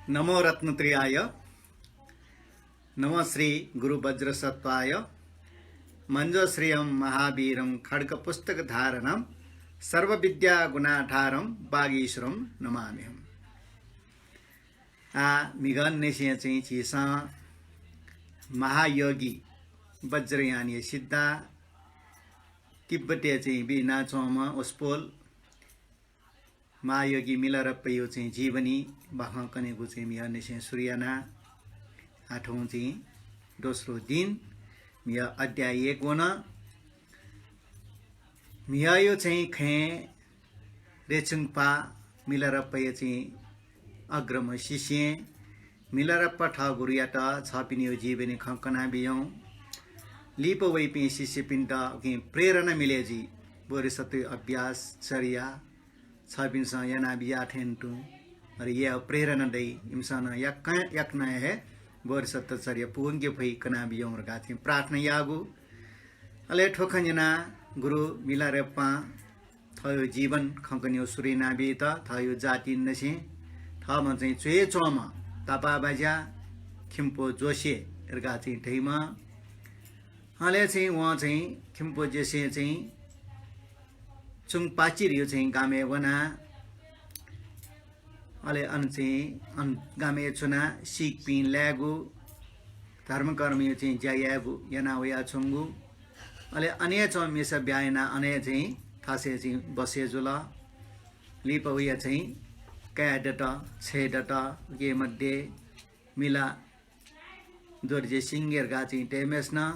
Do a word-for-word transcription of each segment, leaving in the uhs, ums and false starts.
नमो रत्नत्रयाय, नमः श्री गुरु वज्रसत्त्वाय, मञ्जुश्रियं महावीरं खड्गपुस्तकधारणं, सर्वविद्यागुणाधारं वागीश्वरं नमाम्यहम्। आ, म्हिगःनिसें चाहिँ झीसं महायोगी वज्रयानया सिद्धा तिब्बतय् चाहिँ बिनाच्वंम्ह वसपोल महायोगी मिलारेपाया चाहिँ जीवनी बाखं कनेगु चाहिँ म्हिगःनिसें सुरु याना। आः थौं चाहिँ दोस्रो दिन, म्हिगः अध्याय एक वन। म्हिगःया चाहिँ खँय् रेछुंपाः मिलारेपाया चाहिँ अग्रम्ह शिष्यं मिलारेपा थः गुरुयात छःपिनिगु जीवनी खँ कनाबियं। लिपा वइपिं शिष्यपिन्त उकिं प्रेरणा मिले जुइ। बोधिसत्त्वया अभ्यास, चर्या, छःपिन्सं यानाबिज्याः थें तुं, अले यायेगु प्रेरणा दइ। इमिसं नं याकनं, याकनं हे बोधिसत्त्व चर्या पूवंके फइ कनाबियं धकाः चाहिँ प्रार्थना याःगु। अले थ्व खँ न्यनाः गुरु मिलारेपां थःगु जीवन खँ कनेगु सुरु यानाबीत, थःगु जातिंनिसें थःम्हं चाहिँ च्वय् च्वंम्ह तापाःबाज्या खिम्पु जोशी धकाः चाहिँ धइम्ह। अले चाहिँ वं चाहिँ खिम्पु जोशीं चाहिँ चुंगपाचिर धइगु चाहिँ गामय् वनाः अले अन चाहिँ अन गामय् च्वनाः सिकपिं लायेगु, धर्मकर्मया चाहिँ ज्या यायेगु याना वयाच्वंगु। अले अन हे च्वंम्ह मिसा ब्याहा यानाः अन हे चाहिँ थासय् चाहिँ बसे जुल। लिपा वया चाहिँ काय् दत, छय् दत, उके मध्ये मिला दोर्जे सिंह धकाः चाहिँ तय्म्हय्सिनं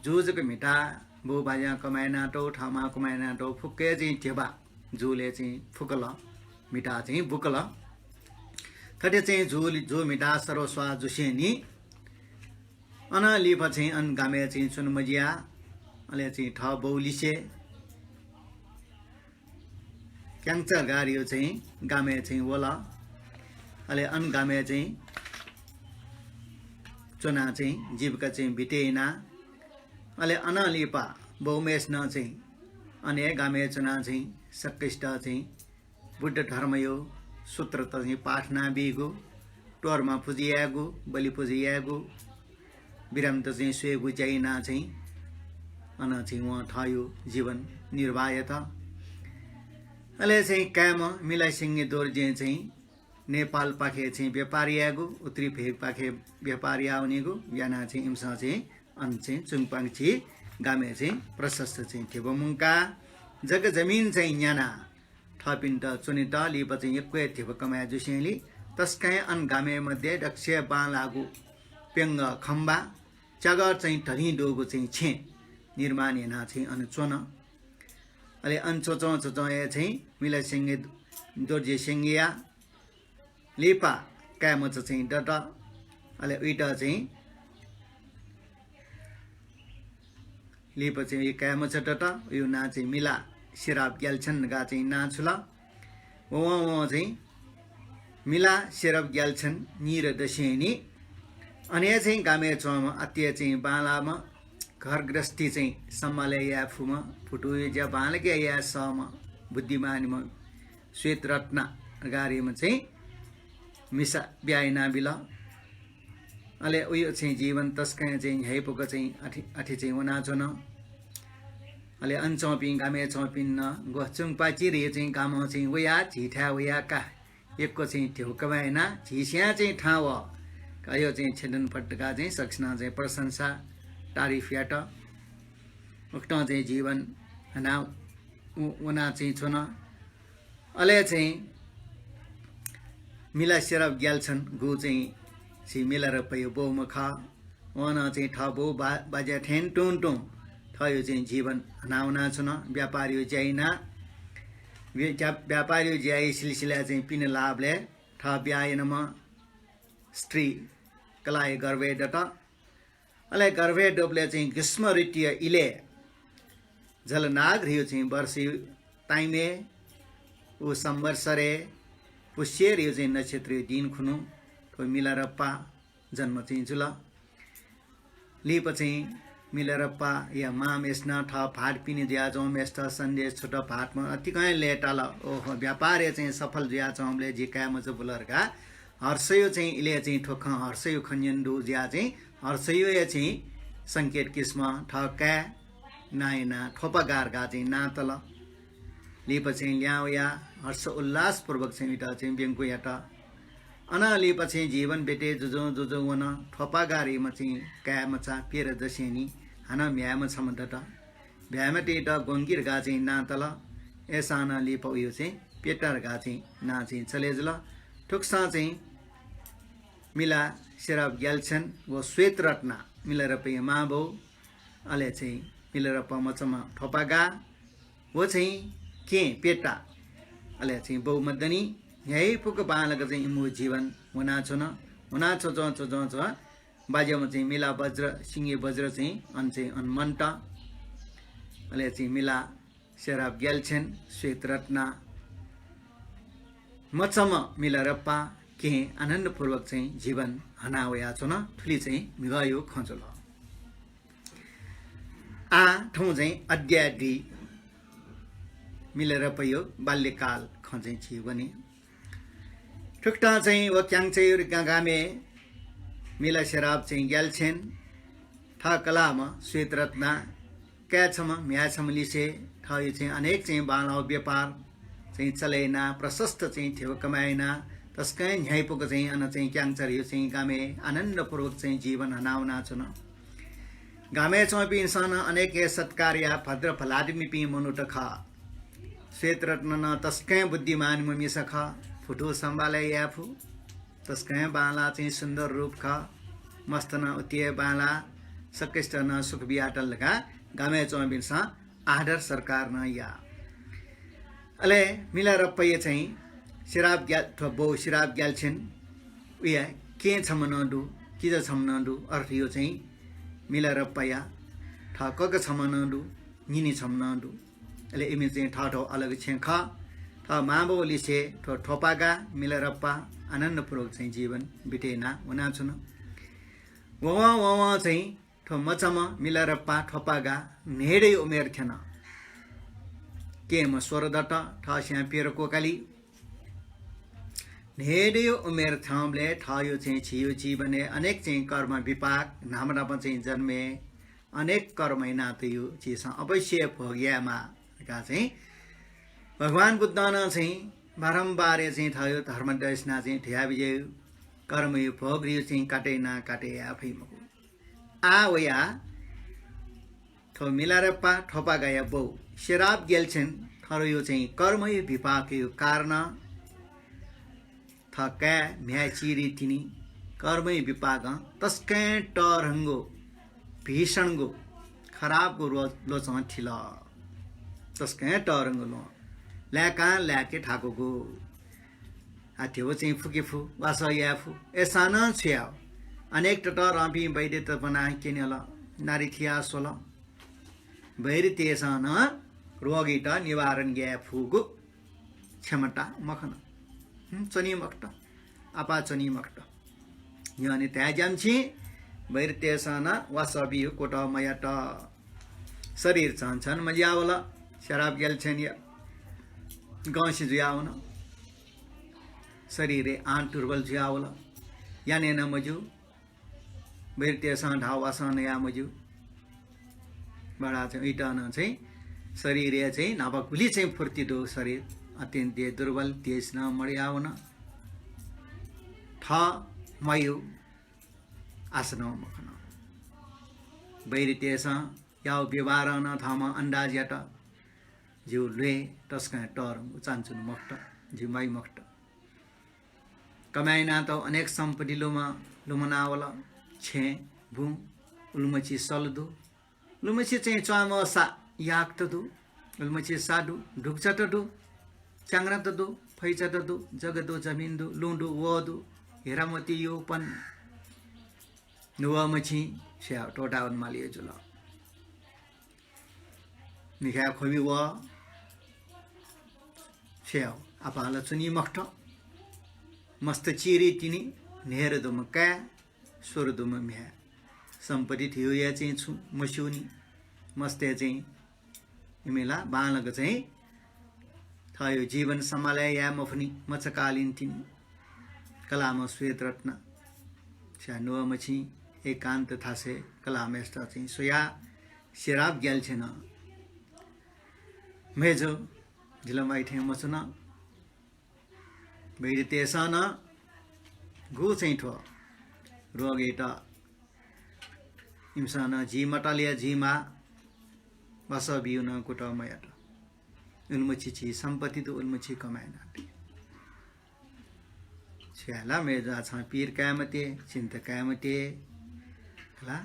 जु जक म्हिता, बौबाज्यां कमाय् यानातःगु, थःम्हं कमाय् यानातःगु फुक्क हे चाहिँ ध्यबा जुलय् चाहिँ फुकल, म्हिता चाहिँ बुकल। थथे चाहिँ जु, जु म्हिता सर्वस्वाः जुसेंलि अनं लिपा चाहिँ अन गामय् चाहिँ च्वने मजिया। अले चाहिँ थः बौलिसे क्यांगचा धकाः धइगु चाहिँ गामय् चाहिँ वल। अले अन गामय् चाहिँ च्वनाः चाहिँ जीविका चाहिँ बिते याना। अले अनं लिपा बौम्हय्सिनं चाहिँ अन हे गामय् च्वनाः चाहिँ सकसित चाहिँ बुद्ध धर्मया सूत्रत चाहिँ पाठ यानाबीगु, तोर्मा पुजा यायेगु, बलि पुजा यायेगु, बिरामत चाहिँ स्वयेगु ज्या यानाः चाहिँ अन चाहिँ वं थःगु जीवन निर्वाह यात। अले चाहिँ काय्म्ह मिलासिंह दोर्जें चाहिँ नेपालपाखे चाहिँ व्यापार यायेगु, उत्तरी भेगपाखे व्यापार याः वनेगु यानाः चाहिँ इमिसं चाहिँ अन चाहिँ चुंगपांचि गामय् चाहिँ प्रशस्त चाहिँ ध्यबा मुंकाः जग्गा जमिन चाहिँ न्यानाः थःपिन्त च्वनेत लिपा चाहिँ यक्व हे ध्यबा कमाय् जुसेंलि तसकं हे अन गामय् मध्ये दक्वसिबें बांलाःगु प्यंगः खम्बा, च्यागः चाहिँ धलिं दुगु चाहिँ छेँ निर्माण यानाः चाहिँ अन च्वन। अले अन च्वच्वं च्वच्वं हे चाहिँ मिलासिंह दोर्जेसिंहया लिपा काय्मचा चाहिँ दत। अले उइत चाहिँ लिपा चाहिँ उइ काय्मचा दत, उयो नां चाहिँ मिला सिराब ग्याल्छन धकाः चाहिँ नां छुल। वं वं चाहिँ मिला सिराब ग्याल्छन निदँ दसेंलि अन हे चाहिँ गामय् च्वंम्ह अति हे चाहिँ बांलाःम्ह घर गृहस्थी चाहिँ सम्हालय् याये फुम्ह, भुतूया ज्या बांलाक याये सःम्ह, बुद्धिमानीम्ह श्वेतरत्न धकाः धइम्ह चाहिँ मिसा ब्याहा यानाबिल। अले उयो चाहिँ जीवन तसकं चाहिँ न्ह्याइपुक चाहिँ अथे, अथे चाहिँ वनाच्वन। अले अन च्वंपिं गामय् च्वंपिं नं ग्वः चुंगपाचिर हे चाहिँ गामं चाहिँ वयाः झीथाय् वयाः का यक्व चाहिँ ध्यबा कमाय् यानाः झीस्यां चाहिँ थाहां वः। अयो चाहिँ छेदन फत धकाः चाहिँ सकसिनं चाहिँ प्रशंसा, तारिफ यात। उकथं चाहिँ जीवन हना व-, वना चाहिँ च्वन। अले चाहिँ मिला सिराब ग्याल्छन गु चाहिँ झी मिलारेपाया बौम्ह खः। वं नं चाहिँ थः बौ बा-, बाज्या थें तुं तुं थःयो चाहिँ जीवन हना वनाच्वन। व्यापारयो ज्या यानाः व्य-, ज्या-, व्यापारयो ज्याया सिलसिलाय् चाहिँ पिने लाःबलय् थः ब्याहा यानाम्ह स्त्री कलाःया गर्भय् दत। अले गर्भय् दुबलय् चाहिँ ग्रीष्म ऋतुया इलय् जलनाग धइगु चाहिँ वर्षयो time-य् व संवत्सरय् पुष्य धइगु चाहिँ नक्षत्रयो दिं खुन्हु थ्व मिलारेपा जन्म चाहिँ जुल। लिपा चाहिँ मिलारेपाया मांम्हय्सिनं थः भाःत पिने जुयाच्वंम्हय्सित सन्देश छ्वत, भाःतम्ह अतिकं हे लय्ताल। ओहो, व्यापारय् चाहिँ सफल जुयाच्वंबलय् जि काय्मचा बुल धकाः हर्षयो चाहिँ इलय् चाहिँ थ्व खँ हर्षयो खँ न्यने दु जुयाः चाहिँ हर्षयोया चाहिँ संकेत किसिमं थः काय् नां यानाः थ्वपागा धकाः चाहिँ नां तल। लिपा चाहिँ लिहां वयाः हर्ष उल्लासपूर्वक चाहिँ उइत चाहिँ ब्यंकू यात। अनं लिपा चाहिँ जीवन बिते जुजुं जुजुं वन। थ्वपागा धइम्ह चाहिँ काय् मचा प्यदँ जसेंलि हानं म्ह्याय्‌म्ह छम्ह दत। म्ह्याय्‌म्हतय्‌त ग्वंगि धकाः चाहिँ नां तल। अय्‌सां नं लिपा उयो चाहिँ पेटा धकाः चाहिँ नां चाहिँ चले जुल। थुकथं चाहिँ मिला, सेराप ग्याल्छेन व श्वेतरत्ना, मिलारेपाया मांबौ, अले चाहिँ मिलारेपा मचाम्ह थ्वपागा व चाहिँ केहेँ पेटा, अले चाहिँ बौ मदनि, न्ह्याइपुक बांलाक चाहिँ इमिगु जीवन वनाच्वन। वनाच्वंच्वं च्वंच्वं बाज्याम्ह चाहिँ मिला बज्र, सिंगे बज्र चाहिँ अन चाहिँ अन मन्त। अले चाहिँ मिला, सेराप ग्याल्छेन, श्वेतरत्ना, मचाम्ह मिलारेपा, केहेँ आनन्दपूर्वक चाहिँ जीवन हना वयाच्वन। थुलि चाहिँ म्हिगःयो खँ जुल। आः थौं चाहिँ अध्याय दुई, मिलारेपायो बाल्यकाल खँ चाहिँ झी वने। थुकथं चाहिँ व क्यांगचाय् गामय् मिला सेराप चाहिँ ग्याल्छेन, थः कलाःम्ह श्वेतरत्ना, काय् छम्ह, म्ह्याय् छम्ह लिसे थःयो चाहिँ अनेक चाहिँ बांलाःगु व्यापार चाहिँ चले यानाः प्रशस्त चाहिँ ध्यबा कमाय् यानाः तसकं न्ह्याइपुक चाहिँ अन चाहिँ क्यांगचाय् धइगु चाहिँ गामय् आनन्दपूर्वक चाहिँ जीवन हना वनाच्वन। गामय् च्वंपिन्सं नं अनेक हे सत्कार याः, भद्र भलादमीपिं मनूत खः। श्वेतरत्न नं तसकं बुद्धिमानम्ह मिसा खः, फुथू सम्भालय् याये फु। तसकं बांलाः चाहिँ सुन्दर रूप खः। मस्त नं उति हे बांलाः, सकसितं नं सुख बियातल धकाः गामय् च्वंपिन्सं आदर सत्कार नं याः। अले मिलारेपाया चाहिँ सेराप ग्या-, थ्व बौ सेराप ग्याल्छेन, उया केहेँ छम्ह नं दु, किजा छम्ह नं दु, अर्थयो चाहिँ मिलारेपाया थः कका छम्ह नं दु, निनि छम्ह नं दु। अले इमि चाहिँ थःथः अलग छेँ खः। थः मांबौ लिसे थ्व थ्वपागा मिलारेपा आनन्दपूर्वक चाहिँ जीवन बिते याना वनाच्वन। ववं ववं चाहिँ थ्व मचाम्ह मिलारेपा थ्वपागा न्हय्‌दँया उमेर थ्यन। केहेँम्ह स्वरे दत, थःस्यां प्यदँ क्वकाली। न्हय्‌दँया उमेर थ्यंबलय् थःयो चाहिँ झीयो जीवनय् अनेक चाहिँ कर्म विपाक न्हापा न्हापा चाहिँ जन्मय् अनेक कर्म यानातयागु झीसं अवश्य भोग यायेमाः धकाः चाहिँ भगवान बुद्धं नं चाहिँ बारम्बार चाहिँ थःयो धर्म देशना चाहिँ धयाबिज्याःगु कर्मयो भोगयो चाहिँ काटे याना काटे याये फइ मखु। आः वयाः थ्व मिलारेपा थ्वपागाया बौ सेराप ग्याल्छेन थःयो चाहिँ कर्मयो विपाकयो कारणं थः काय् म्ह्याय् चिरि तिनि कर्मयो विपाकं तसकं तःधंगु भीषणगु खराबगु ल्व-, ल्वचं थिल। तसकं तःधंगु ल्वहं। लाय्‌कां लाय्‌के थाकुगु। आः ध्यबा चाहिँ फुके फु, वासः याये फु। अय्‌सां नं छु याये? अनेक ततःधंपिं वैद्यत ब्वनाः क्यनेल, नारी थियाः स्वल। वैद्यतय्‌सं नं रोगयात निवारण याये फुगु क्षमता मखन। हुँ, च्वनी मखुत। आपाः च्वनी मखुत। न्ह्यःने धाये ज्यामछि, वैद्यतय्‌सं नं वासः बीगु कुतः मयात। शरीर झन झन मज्यावल, सेराप ग्याल्छेनया गंसि जुयावन। शरीरय् आँट दुर्बल जुयावल, याने नं मज्यू। वैद्यतय्‌सं धाःगु वासः नया मज्यू। बडा चाहिँ उइत नं चाहिँ शरीरय् चाहिँ न्हापा गुलि चाहिँ फुर्ति दु, शरीर अत्यन्त हे दुर्बल, तेज नं मदयावन। थः मयु आशा नं मखन। वैद्यतय्‌सं याःगु व्यवहारं नं थःम्हं अन्दाज यात। जिगु ल्वय् तसकं तःधंगु, चानचुन मखुत, जिगु माइ मखुत। कमाय् यानातःगु अनेक सम्पत्ति लुमं लुमनावल। छेँ, बुँ, उलिमछि सल दु। उलिमछि चाहिँ च्वांम्ह सा याकत दु। उलिमछि सा दु, ढुकुचात दु, च्याङ्ग्रात दु, फैचात दु, जग्गा दु, जमिन दु, लुँ दु, वः दु, हिरामोती, यौवन, नुगःमछि, छ्या त्वःतावन माली जुल। मिखाय् ख्वबि वः, छ्या आपालं च्वनी मखुत। मस्त चिरि तिनि, न्हय्‌दँ दुम्ह काय्, स्वरे दुम्ह म्ह्याय्। सम्पत्ति धियोया चाहिँ छुं मस्यूनि। मस्तय् चाहिँ इमिला बांलाक चाहिँ थःयो जीवन सम्हालय् याये मफुनि, मचाकालीन तिनि। कलाःम्ह श्वेतरत्न छ्या नुगः मछिं एकान्त थासय् कलाःम्हय्‌सित चाहिँ स्वयाः सेराप ग्याल्छेन। मय्‌जु, जिं ला माइ थें मच्वन। वैद्यतय्‌सं नं गु चाहिँ थ्व रोगयात इमिसं नं जी मतले जुइमाः, बसः बिउ नं कुतः मयात। उलिमछि झी सम्पत्ति दु, उलिमछि कमाय् यानातइ। छ्या ला मय्‌जु, छं पीर काये मते, चिन्ता काये मते, हला,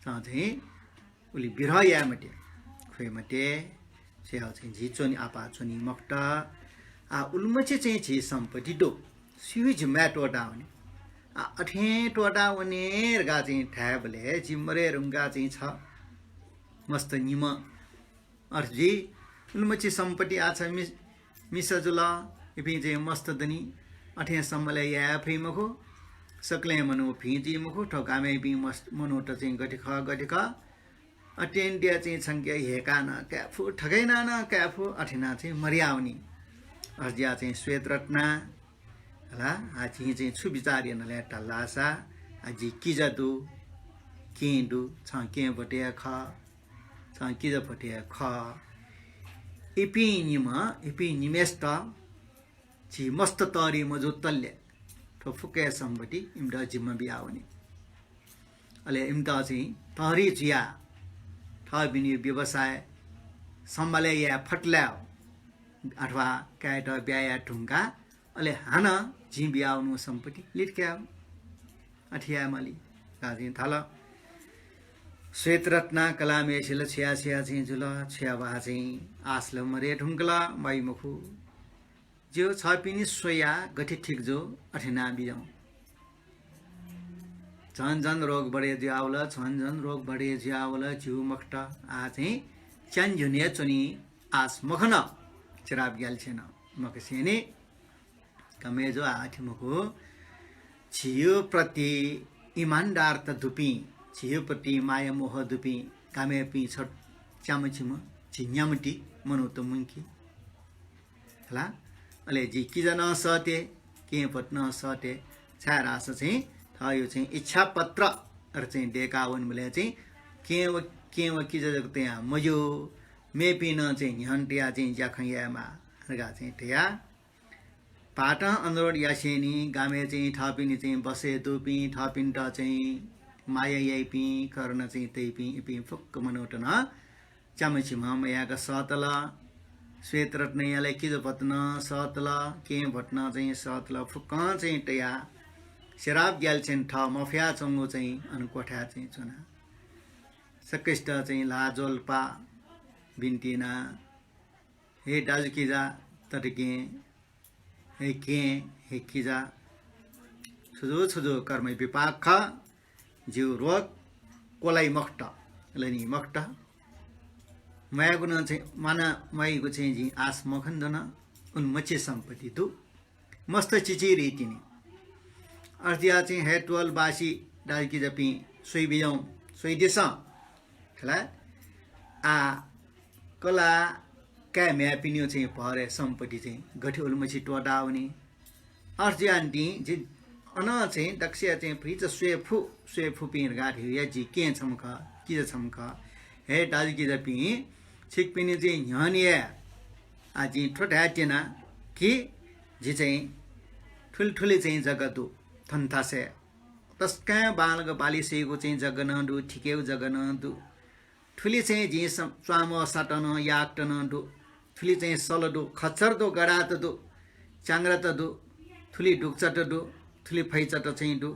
छं चाहिँ उलि बिरह याये मते, ख्वये मते, छ्या चाहिँ झी च्वनी, आपाः च्वनी मखुत। आ, उलिमछि चाहिँ झी सम्पत्ति दु, सी जिम्माय् त्वःतावने। आ, अथें त्वःतावने धकाः चाहिँ धायेबलय् जि मरे धुंकाः चाहिँ छ मस्त निम्ह अथे जुइ। उलिमछि सम्पत्ति आः छ मि-, मिसा जुल, इपिं चाहिँ मस्त दनि। अथें सम्बलय् याये फइ मखु। सकलें मनू भिं जुइ मखु। थ्व गामय् इपिं मस्त, मनूत चाहिँ गथे खः, गथे खः। अत्यन्त चाहिँ छंके हेकाः नं काये फु, थगय् यानाः नं काये फु, अथे यानाः चाहिँ मरयावनी। अथे जुयाः चाहिँ श्वेतरत्ना, हला, आ, झी चाहिँ छु बिचाः यानाले धाल धाःसा, आ, जि किजा दु, केहेँ दु, छं केहेँ भतिया खः, छं किजा भतिया खः। इपिं निम्ह, इपिं निम्हय्‌सित झी मस्त तःधि मजूतले थ्व फुक्क हे सम्पत्ति इमित जिम्मा बियावनी। अले इमित चाहिँ तःधि जुयाः थःपिनि व्यवसाय सम्हालय् याये फतले अथवा कायेत ब्याहा याये धुंकाः अले हानं जिं बियावनीगु सम्पत्ति लित कायेगु। अथे याये माली धकाः चाहिँ धाल। श्वेतरत्ना कलाःम्हय्‌सित ला छ्वया छ्वया चाहिँ जुल, छ्वया वा चाहिँ आश ला मरे धुंकल, माइ मखु। ज्यू, छपिनि स्वयाः गथे ठीक जू, अथे याना बिज्याहुँ। झन झन रोग बढे जुयावल, झन झन रोग बढे जुयावल, ज्यू मखुत। आः चाहिँ च्यान्ह्यु नं च्वनी आश मखन, सेराप ग्याल्छेन मखसेंनि। का मय्‌जु, आः अथे मखु। झीयो प्रति इमानदारता दुपिं, झीयो प्रति माया मोह दुपिं गामय्‌पिं छ च्याम्ह छिम्ह झी न्याम्हति मनूत मुंकी। हला? अले जि किजा नं सःते, केहेँ भति नं सःते, छाय्‌धाःसा चाहिँ थःयो चाहिँ इच्छापत्र अले चाहिँ दय्‌का वनेबलय् चाहिँ केहेँ व, केहेँ व किजा जक तयां मज्यू, मेपिं नं चाहिँ न्ह्यःने तयाः चाहिँ ज्याखँ यायेमाः धकाः चाहिँ धयाः भाःतं अनुरोध यासेंनि गामय् चाहिँ थःपिनि चाहिँ बसय् दुपिं, थःपिन्त चाहिँ माया याइपिं, करुणा चाहिँ तइपिं इपिं फुक्क मनूत नं च्याम्ह छिम्ह मयाक सःतल। श्वेतरत्नया ला किजा भति नं सःतल, केहेँ भति नं चाहिँ सःतल, फुक्कं चाहिँ तयाः सेराप ग्याल्छेन थः मफयाच्वंगु चाहिँ अन क्वथाय् चाहिँ च्वना। सकसित चाहिँ ल्हाः ज्वजलपा बिन्ति याना, हे दाजुकिजा तताकेहेँ, हे केहेँ, हे किजा, छुजु छुजु कर्म विपाक खः। जिगु रोग क्वलाइ मखुत, लनी मखुत। म्वायेगु नं चाहिँ, म्वाना म्वाइगु चाहिँ जिं आश मखन धुन। उलिमछि सम्पत्ति दु। मस्त चिचिधइ तिनि। अथे जुयाः चाहिँ हे तुवालबासी दाजुकिजापिं स्वइबिज्याहुँ, स्वइदिसँ। खला, आः कलाः काय् म्ह्याय्‌पिनिगु चाहिँ भरय् सम्पत्ति चाहिँ गथे उलिमछि त्वःतावनी। अथे जुयाः निंतिं जि अनं चाहिँ दक्वसिया चाहिँ भतिचा स्वये फु, स्वये फुपिं धकाः धयागु या जि केहेँ छम्ह खः, किजा छम्ह खः। हे दाजुकिजापिं, छिकपिनि चाहिँ न्ह्यःने हे आः जिं थ्व धाये त्यना कि जि चाहिँ थुलि थुलि चाहिँ जग्गा दु थन थासय्। तसकं बांलाक बाली सइगु चाहिँ जग्गा नं दु, थिकेगु जग्गा नं दु। थुलि चाहिँ जिं स-, च्वाम्ह सात नं, याकत नं दु। थुलि चाहिँ सल दु, खच्चर दु, गडात दु, च्याङ्ग्रात दु, थुलि दुगुचात दु, थुलि फैचात चाहिँ दु,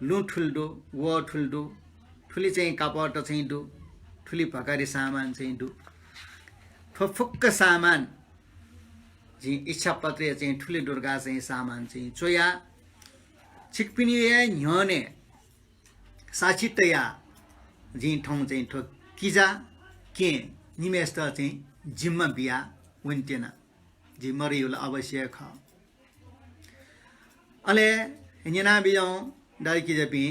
लुँ थुलि दु, वः थुलि दु, थुलि चाहिँ कापड चाहिँ दु, थुलि भकारी सामान चाहिँ दु। थ्व फुक्क सामान जिं इच्छापत्रय् चाहिँ थुलि दुर्गा चाहिँ सामान चाहिँ च्वया, छिकपिनि हे न्ह्यःने साक्षी तया जिं थौं चाहिँ थ्व किजा, केहेँ निम्हय्‌सित चाहिँ जिम्मा बिया वनेत्यना। जि मरयु ला अवश्य खः। अले न्यना बिज्याहुँ दाजुकिजापिं,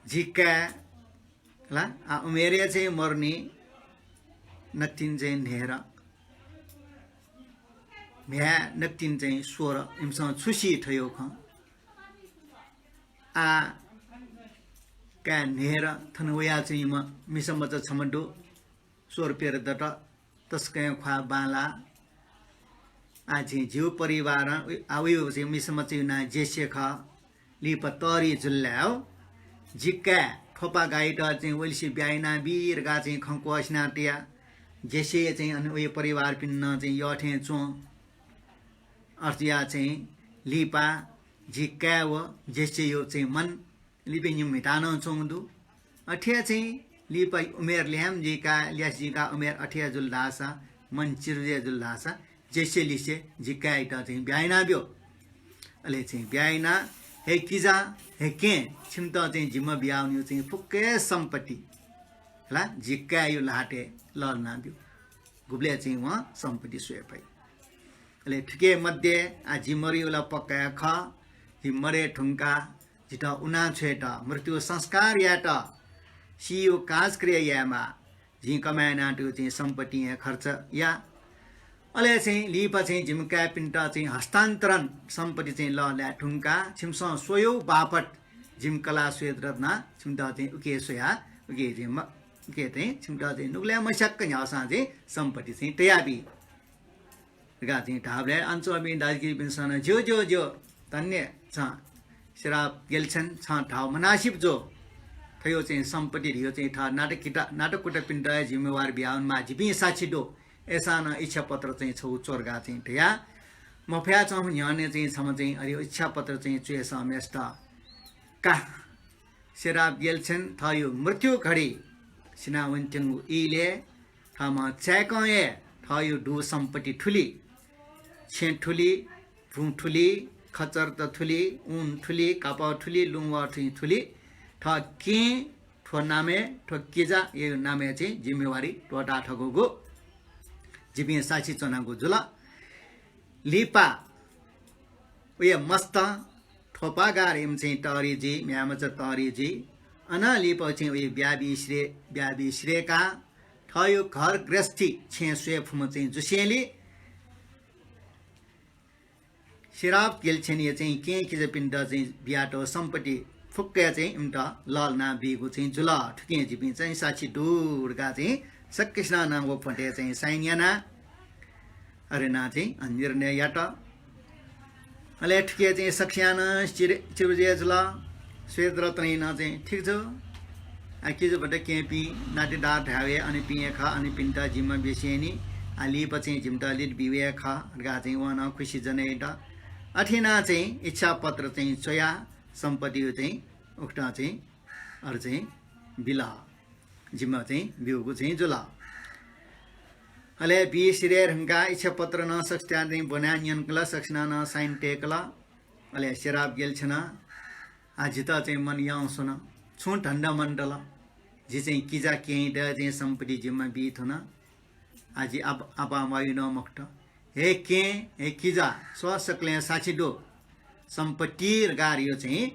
जि काय् ला, आः उमेरय् चाहिँ मरुनि, नकतिनि चाहिँ न्हय्‌दँ, म्ह्याय् नकतिनि चाहिँ स्वदँ, इमिसं छु सी थ्व खँ। आ काय् न्हय्‌र थन वयाच्वंम्ह मिसा मचा छम्ह दु, स्वरपेर दत, तसकं ख्वाः बांलाः। आः झी, झीगु परिवारं उ-, आ, उयो चाहिँ मिसा मचाया नां जेसे खः। लिपा तःधि जुल धायेवं जि काय् थ्वपागायात चाहिँ वलिसे ब्याहा यानाबी धकाः चाहिँ खँ क्वःछिना तया। जेसे चाहिँ अन उयो परिवारपिन्त चाहिँ यःथें च्वं। अथे जुयाः चाहिँ लिपा जि काय् व जेसेया चाहिँ मन लिपा निम्ह म्हिताः नं च्वंगु दु। अथे हे चाहिँ लिपा उमेर ल्याय्म्ह जुइकाः, ल्यासे जुइकाः उमेर अथे हे जुल धाःसा, मन चिरुजे जुल धाःसा, जेसे लिसे जि काय्‌यात चाहिँ ब्याहा यानाब्यु। अले चाहिँ ब्याहा यानाः, हे किजा, हे केहेँ, छिमित चाहिँ जिम्ह बियावनीगु चाहिँ फुक्क हे सम्पत्ति ला जि काय्‌या ल्हातय् लःल्हानाब्यु। गुबलय् चाहिँ वं सम्पत्ति स्वये फइ। अले थुके मध्ये आः जि मरि वल पक्का हे खः। जि मरे धुंकाः जितः उना छ्वयेत, मृत्यु संस्कार यायेत, सीयु काजक्रिया यायेमाः, जिं कमाय् यानातःगु चाहिँ सम्पत्तिं हे खर्च या। अले चाहिँ लिपा चाहिँ जिमि काय्‌पिन्त चाहिँ हस्तान्तरण सम्पत्ति चाहिँ लःल्हाये धुंकाः छिमिसं स्वयेगु बापत जिमि कलाः स्वेदरत्न छिमित चाहिँ उके स्वयाः उके चाहिँ म-, उके चाहिँ छिमित चाहिँ नुगलय् मस्याक्क न्ह्याःसां चाहिँ सम्पत्ति चाहिँ तयाबी धकाः चाहिँ धाःबलय् अन च्वंपिं दाजुकिजापिन्सं नं ज्यू, ज्यू, ज्यू, धन्य छं श्राप गेलछेन, छं धाःगु मनासिब जू। थ्वयु चाहिँ सम्पत्ति धइगु चाहिँ थः नाताकिता, नाताकुतापिन्त हे जिम्मेवार बियावनेमाः, जिपिं साक्षी दु। अय्‌सां नं इच्छा पत्र चाहिँ छगू च्वँ धकाः चाहिँ धया। मफयाच्वंम्ह न्ह्यःने चाहिँ छम्ह चाहिँ अथे इच्छा पत्र चाहिँ च्वय्‌सं मेस्त का। श्राप गेलछेन थःयु मृत्यु घडी सिनावनेत्यंगु इलय् थःम्हं चाय्‌कं हे थःयु दु सम्पत्ति थुलि, छेँ थुलि, भुँ थुलि, खचर्त थुलि, ऊन थुलि, कापः थुलि, लुँवः थुलि, थुलि, थः केहेँ, थ्व नामय्, थ्व किजाया नामय् चाहिँ जिम्मेवारी त्वःता थकूगु जिपिं साक्षी च्वनागु जुल। लिपा उया मस्त थ्वपागार इम चाहिँ तःधि जुइ, म्ह्याय्‌मचा तःधि जुइ। अनं लिपा चाहिँ उया ब्याहा बी सिधये, ब्याहा बी सिधयेकाः थःयु घर गृहस्थी छेँ स्वये फुम्ह चाहिँ जुसेंलि श्राप गेलछेनया चाहिँ केहेँ किजापिन्त चाहिँ बियातःगु सम्पत्ति फुक्क हे चाहिँ इमित लःल्हाना बीगु चाहिँ जुल। थुकिं जिपिं चाहिँ साक्षी दु धकाः चाहिँ सकसिनं नं व पट्टि चाहिँ sign याना अथे यानाः चाहिँ निर्णय यात। अले थुके चाहिँ सकसिनं नं चिर-, चिरुजे जुल। स्वेदरत्नया नं चाहिँ ठीक जू। आ, किजाभतिचा केहेँपिं नातेदार धायेवं हे अनपिं हे खः, अनपिन्त जिम्ह बिसेंनि। आ, लिपा चाहिँ जिमित लित बीगु हे खः धकाः चाहिँ वं नं खुसी जनाइत। अथे यानाः चाहिँ इच्छा पत्र चाहिँ च्वयाः सम्पत्तियु चाहिँ उकथं चाहिँ अथे चाहिँ बिल। जिम्ह चाहिँ ब्यूगु चाहिँ जुल। अले बी सिधये धुंकाः इच्छा पत्र नं सकसिनं चाहिँ ब्वनाः न्यंकल, सकसिनं नं sign तय्‌कल। अले श्राप गेलछेनं, आ, जितः चाहिँ मन याउँस्वन, छुं धन्दा मन्त ला? जि चाहिँ किजा केहेँयात चाहिँ सम्पत्ति जिम्ह बी थुन। आ, जि आपाः म्वाःगु नं मखुत। हे केहेँ, हे किजा, स्व, सकलें साक्षी दु। सम्पत्ति धकाः धइगु चाहिँ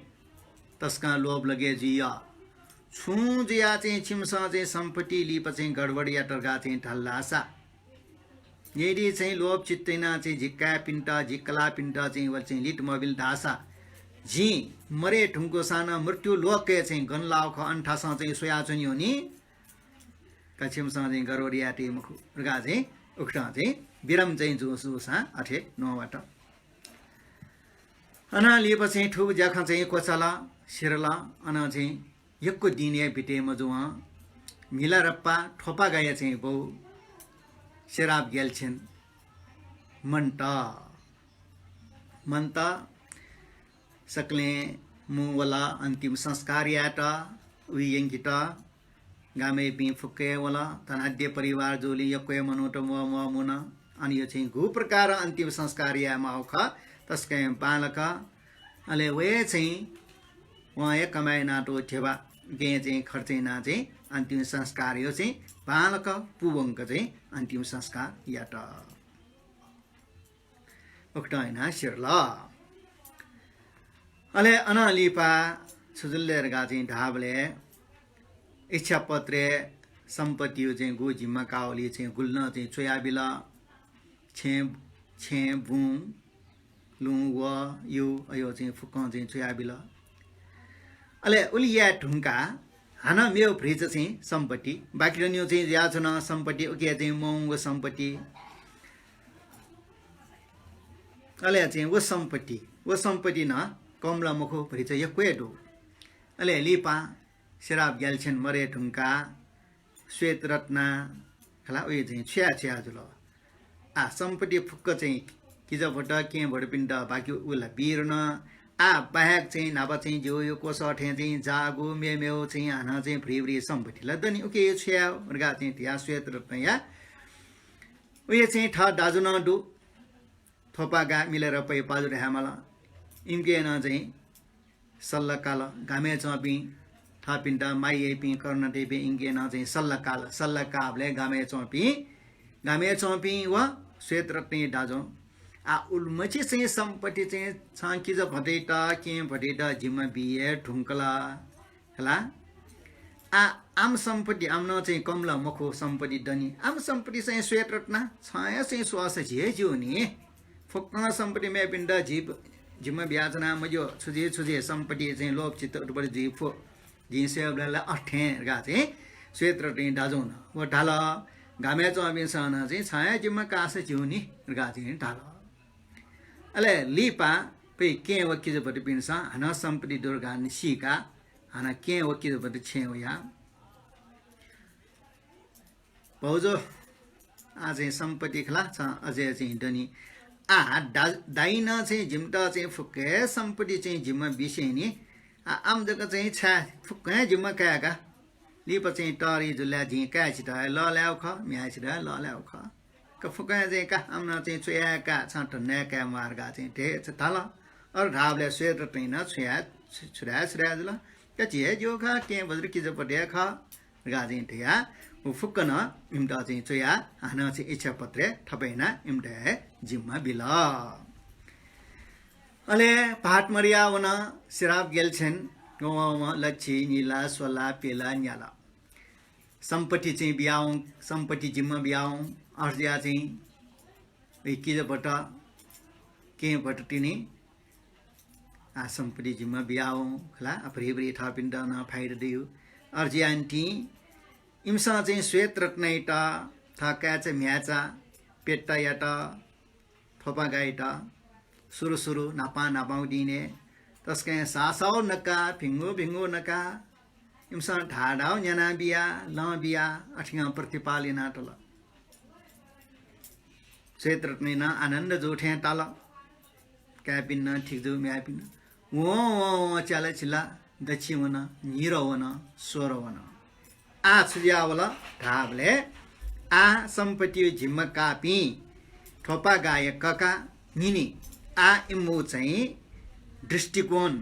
तसकं लोभ लगे जुइ। छुं जुयाः चाहिँ छिमिसं चाहिँ सम्पत्ति लिपा चाहिँ गडबड यात धकाः चाहिँ धाल धाःसा, यदि चाहिँ लोभ चित्त यानाः चाहिँ जि काय्‌पिन्त, जि कलाःपिन्त चाहिँ व चाहिँ लित मबिल धाःसा, जिं मरे धुंकूसां नं मृत्यु लोकय् चाहिँ गन लाःगु खः, अन थासं चाहिँ स्वयाच्वनेगु नि। का छिमिसं चाहिँ गडबड याये मखु धकाः चाहिँ उकथं चाहिँ विराम चाहिँ जू, जूसां अथे नवात। अनं लिपा चाहिँ थुगु ज्याखँ चाहिँ क्वचाल, सिधल। अनं चाहिँ यक्व दिं हे बिते मजुवं म्हिलारप्पा थ्वपागाया चाहिँ बौ श्राप गेलछेन मन्त, मन्त। सकलें मुं वल अन्तिम संस्कार यायेत, उइ यंकेत। गामय्‌पिं फुक्क हे वल। धनाढ्य परिवार जूलिं यक्व हे मनूत म्वः म्वः मुन। अन यो चाहिँ गु प्रकारं अन्तिम संस्कार यायेमाःगु खः, तसकं बांलाक। अले व हे चाहिँ वं हे कमाय् यानातःगु ध्यबा गँय् चाहिँ खर्च यानाः चाहिँ अन्तिम संस्कार यो चाहिँ बांलाक पूवंक चाहिँ अन्तिम संस्कार यात। उकथं यानाः सिधल। अले अनं लिपा छु जुल ले धकाः चाहिँ धाःबलय् इच्छा पत्रय् सम्पत्तियो चाहिँ गु जिम्मा काःगुलिं चाहिँ गुलि नं चाहिँ च्वयाबिल। छेँ, छेँ, बुँ, लुँ, वः, यु, अयो चाहिँ फुक्कं चाहिँ च्वयाबिल। अले उलि याये धुंकाः हानं मेव भतिचा चाहिँ सम्पत्ति, बाकी दनियो चाहिँ जुयाच्वन सम्पत्ति, उके चाहिँ मौंगु सम्पत्ति। अले चाहिँ व सम्पत्ति, व सम्पत्ति नं कम ला मखु, भतिचा यक्व हे दु। अले लिपा श्राप ग्याल्छेन मरे धुंकाः श्वेतरत्ना खला, उयो चाहिँ छुया छुया जुल। आ, सम्पत्ति फुक्क चाहिँ किजाभत, केहेँभतपिन्त बाकी उला बिरन। आ, बाहेक चाहिँ न्हापा चाहिँ ज्यूया क्वसः थें चाहिँ जाःगु मेमेव चाहिँ हानं चाहिँ भरिभरि सम्पत्ति ला दनि, उके छुया धकाः चाहिँ धया श्वेतरत्नया। उयो चाहिँ थः दाजु नं दु। थोपागा मिलेर पै पाजु धायेमाल। इमिके नं चाहिँ सल्लाह काल। गामय् च्वंपिं थःपिन्त माया याइपिं करुणा तइपिं इमिके नं चाहिँ सल्लाह काल। सल्लाह काःबलय् गामय् च्वंपिं, गामय् च्वंपिं व श्वेतरत्नया दाजुं, आ, उलिमछि चाहिँ सम्पत्ति चाहिँ छं किजाभतयात, केहेँभतयात जिम्मा बिये धुंकल। खला। आ, आम सम्पत्ति, आम नं चाहिँ कम ला मखु, सम्पत्ति दनि। आम सम्पत्ति चाहिँ श्वेतरत्ना, छं हे चाहिँ स्वःसा झी हे ज्यू नि। फुक्कं सम्पत्ति मेपिन्त जि, जिम्मा बियाच्वना मज्यू, छु जुइ, छु जुइ, सम्पत्ति चाहिँ लोभ चित्त उत्पत्ति जुइ फु। जिं स्वयेबलय् ला अथे धकाः चाहिँ श्वेतरत्नया दाजुं नं व धाल, गामय् च्वंपिन्सं नं चाहिँ छं हे जिम्मा काःसा ज्यू नि धकाः चाहिँ धाल। अले लिपा पै केहेँ व किजाभतपिन्सं हानं सम्पत्ति दु धकाः सीकाः हानं केहेँ व किजाभत छेँय् वया। भाउजु, आ चाहिँ सम्पत्ति खला, छं अझै चाहिँ दनि। आ, दा-, दाइनं चाहिँ जिमित चाहिँ फुक्क हे सम्पत्ति चाहिँ जिम्मा बिसेंनि। आ, आम जक चाहिँ छाय् फुक्कं हे जिम्मा कायेका। लिपा चाहिँ तःधि जुल ला जिं काये छित हे लःल्हायेगु खः, म्ह्याये छित हे लःल्हायेगु खः। का फुक्कं चाहिँ का, आम नं चाहिँ छु याये का, छं धन्दा काये म्वाः धकाः चाहिँ धे धाल। अथे धाःबलय् श्वेतरत्नया नं छु याये, छु, छु धाये, छु धाये जुल। का झी हे ज्यू खः, केहेँभत किजाभत हे खः धकाः चाहिँ धया, व फुक्कं नं इमित चाहिँ च्वयाः हानं चाहिँ इच्छापत्रय् थपय् यानाः इमित हे जिम्मा बिल। अले भाःत मदया वन, श्राप ग्याल्छेन, वं वं लच्छि, निला, स्वला, प्यला, न्याला। सम्पत्ति चाहिँ बियावं, सम्पत्ति जिम्मा बियावं, अथे जुयाः चाहिँ वइ किजाभत, केहेँभततिनि, आ, सम्पत्ति जिम्मा बियावं खला, आ, भरिभरि थःपिन्त नं फाइदा दइगु। अथे जुयानिंतिं इमिसं चाहिँ श्वेतरत्नयात, थः काय्चा म्ह्याय्चा, पेट्टायात, थोपागायात सुरु सुरु न्हापां न्हापांगु दिनय् तसकं सासाउ नका, भिंगु भिंगु नका, इमिसं धाधाउ न्याना बिया, लं बिया, अथें प्रतिपाल याना तल। श्वेतरत्नया नं आनन्द जू थें ताल। काय्‌पिन्नं ठीक जू, म्ह्याय्‌पिन्नं। वं वं वं च्याला छिला, दच्छि वन, न्हिरः वन, स्वरः वन। आः छु जुयावल धाःबलय् आः सम्पत्तिया जिम्मा काःपिं थोपागाया कका न्हिनि। आः इमिगु चाहिँ दृष्टिकोण,